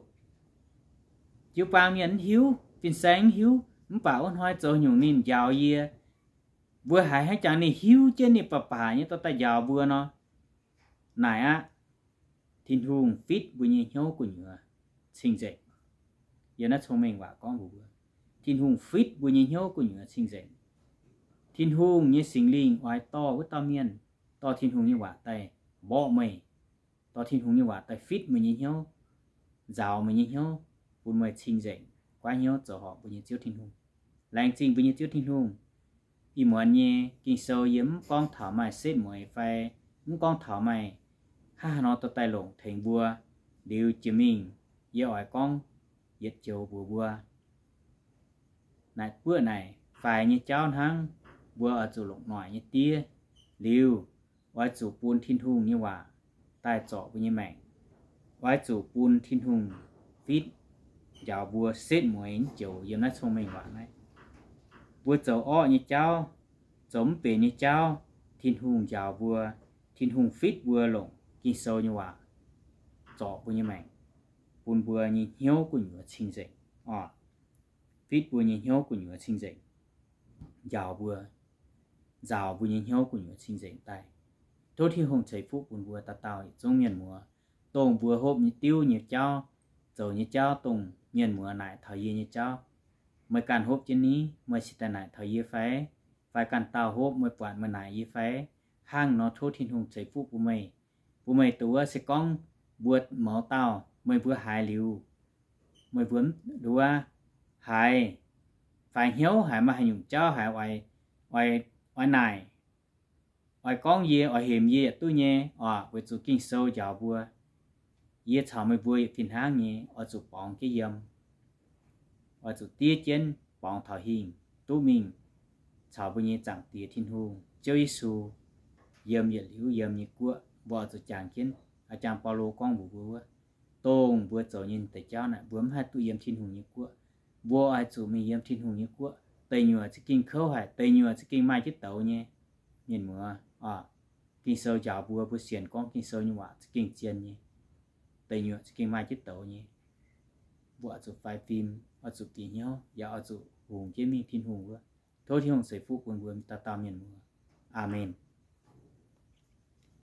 jiu-baang mienh mv hiuv, fin-saeng mv hiuv, mv baac wuov hnoi zoux nyungc ninh njaaux yie. Mbuo haiz hnangv jangx ninh hiuv jienv ninh baac baac nyei dorh daaih njaaux mbuo nor, naaic aqv, Tin-Hungh fitv mbuo nyei hnyouv gu'nyuoz cing-nzengc. Yiem naaiv cong-mengh waac gorngv mbuox mbuo, Tin-Hungh fitv mbuo nyei hnyouv gu'nyuoz cing-nzengc. Tin-Hungh nyei Singx Lingh oix dorh wuov dauh mienh, dorh Tin-Hungh nyei waac daaih mborqv meih, dorh Tin-Hungh nyei waac daaih fitv meih nyei hnyouv, nzaaux meih nyei hnyouv, bun meih cing-nzengc, goiv hnyouv zoux horpc mbuo nyei Ziouv Tin-Hungh. Laengz zingh mbuo nyei Ziouv Tin-Hungh. Ih muonz nyei Ging-Sou yie mv gorngv taux maaih setv mueiz fai mv gorngv taux maaih hnangv haaix nor dorh daaih longc tengx mbuo. Liuz jiex mingh yie oix gorngv yietc joux mbuox mbuo, naaic buoqv naaic faix nyei jauv hnangv, mbuo oix zuqc longc noic nyei diev. Liuz, oix zuqc bun Tin-Hungh nyei waac daaih zorc mbuo nyei maengc. Oix zuqc bun Tin-Hungh fitv njaaux mbuo setv mueiz joux yiem naaiv cong-mengh waac naaiv. Mbuo zoux orqv nyei jauv, zoux mv benx nyei jauv, Tin-Hungh njaaux mbuo, Tin-Hungh fitv mbuo longc Ging-Sou nyei waac zorc mbuo nyei maengc, bun mbuo nyei hnyouv gu'nyuoz cing-nzengc. Fitv mbuo nyei hnyouv gu'nyuoz cing-nzengc, njaaux mbuo, nzaaux mbuo nyei hnyouv gu'nyuoz cing-nzengc daaih. Tov Tin-Hungh ceix fuqv bun mbuo dauh dauh yietc zungv mienh muoz, dongh mbuo hopv nyei diuv nyei jauv, zoux nyei jauv, dongh mienh muoz naaic taux yie nyei jauv, meih ganh hopv jienv ni, meih cingx daaih naaic taux yie fai? Fai ganh dauh hopv meih buatc meih naaic yie fai? Hnangv nor tov Tin-Hungh ceix fuqv bun meih, bun meih duqv wuov se gorngv mbuo mouz dauh meih mbuo haiz liuz, meih mbuo duqv wuov haiz faix hnyouv, haiz maaih haaix nyungc jauv haiz oix naaic, oix gorngv yie, oix hemx yie yaac duqv nyei oc, weic zuqc Ging-Sou njaaux mbuo. Yie caux meih mbuo yietc fih hnangv nyei oix zuqc borngz jienv yiem, oix zuqc diev jienv borngz taux hingh duqv mingh caux mbuo nyei Zaangc Diex Tin-Hungh, Ziouv Yesu, yiem yietc liuz yiem nyei guoqv. Mbuo oix zuqc jangx jienv, a'jang Baulo gorngv mbuox mbuo wuov, dongh mbuo zoux nyei deix jauv naaic, mbuo mv haih duqv yiem Tin-Hungh nyei guoqv. Mbuo oix zuqc mingh yiem Tin-Hungh nyei guoqv. Deic nyuoqc za'gengh kouv haic, deic nyuoqc za'gengh maaih jienv douz nyei. Mienh muoz, Ging-Sou njaaux mbuo, mbuo sienx gorngv Ging-Sou nyei waac za'gengh zien nyei. Deic nyuoqc za'gengh maaih jienv douz nyei. Mbuo oix zuqc faix fim, oix zuqc bieqc hnyouv, yaac oix zuqc hungx jienv mingh Tin-Hungh wuov. Tov Tin-Hungh ceix fuqv bun mbuo dauh dauh mienh muoz. Aamen.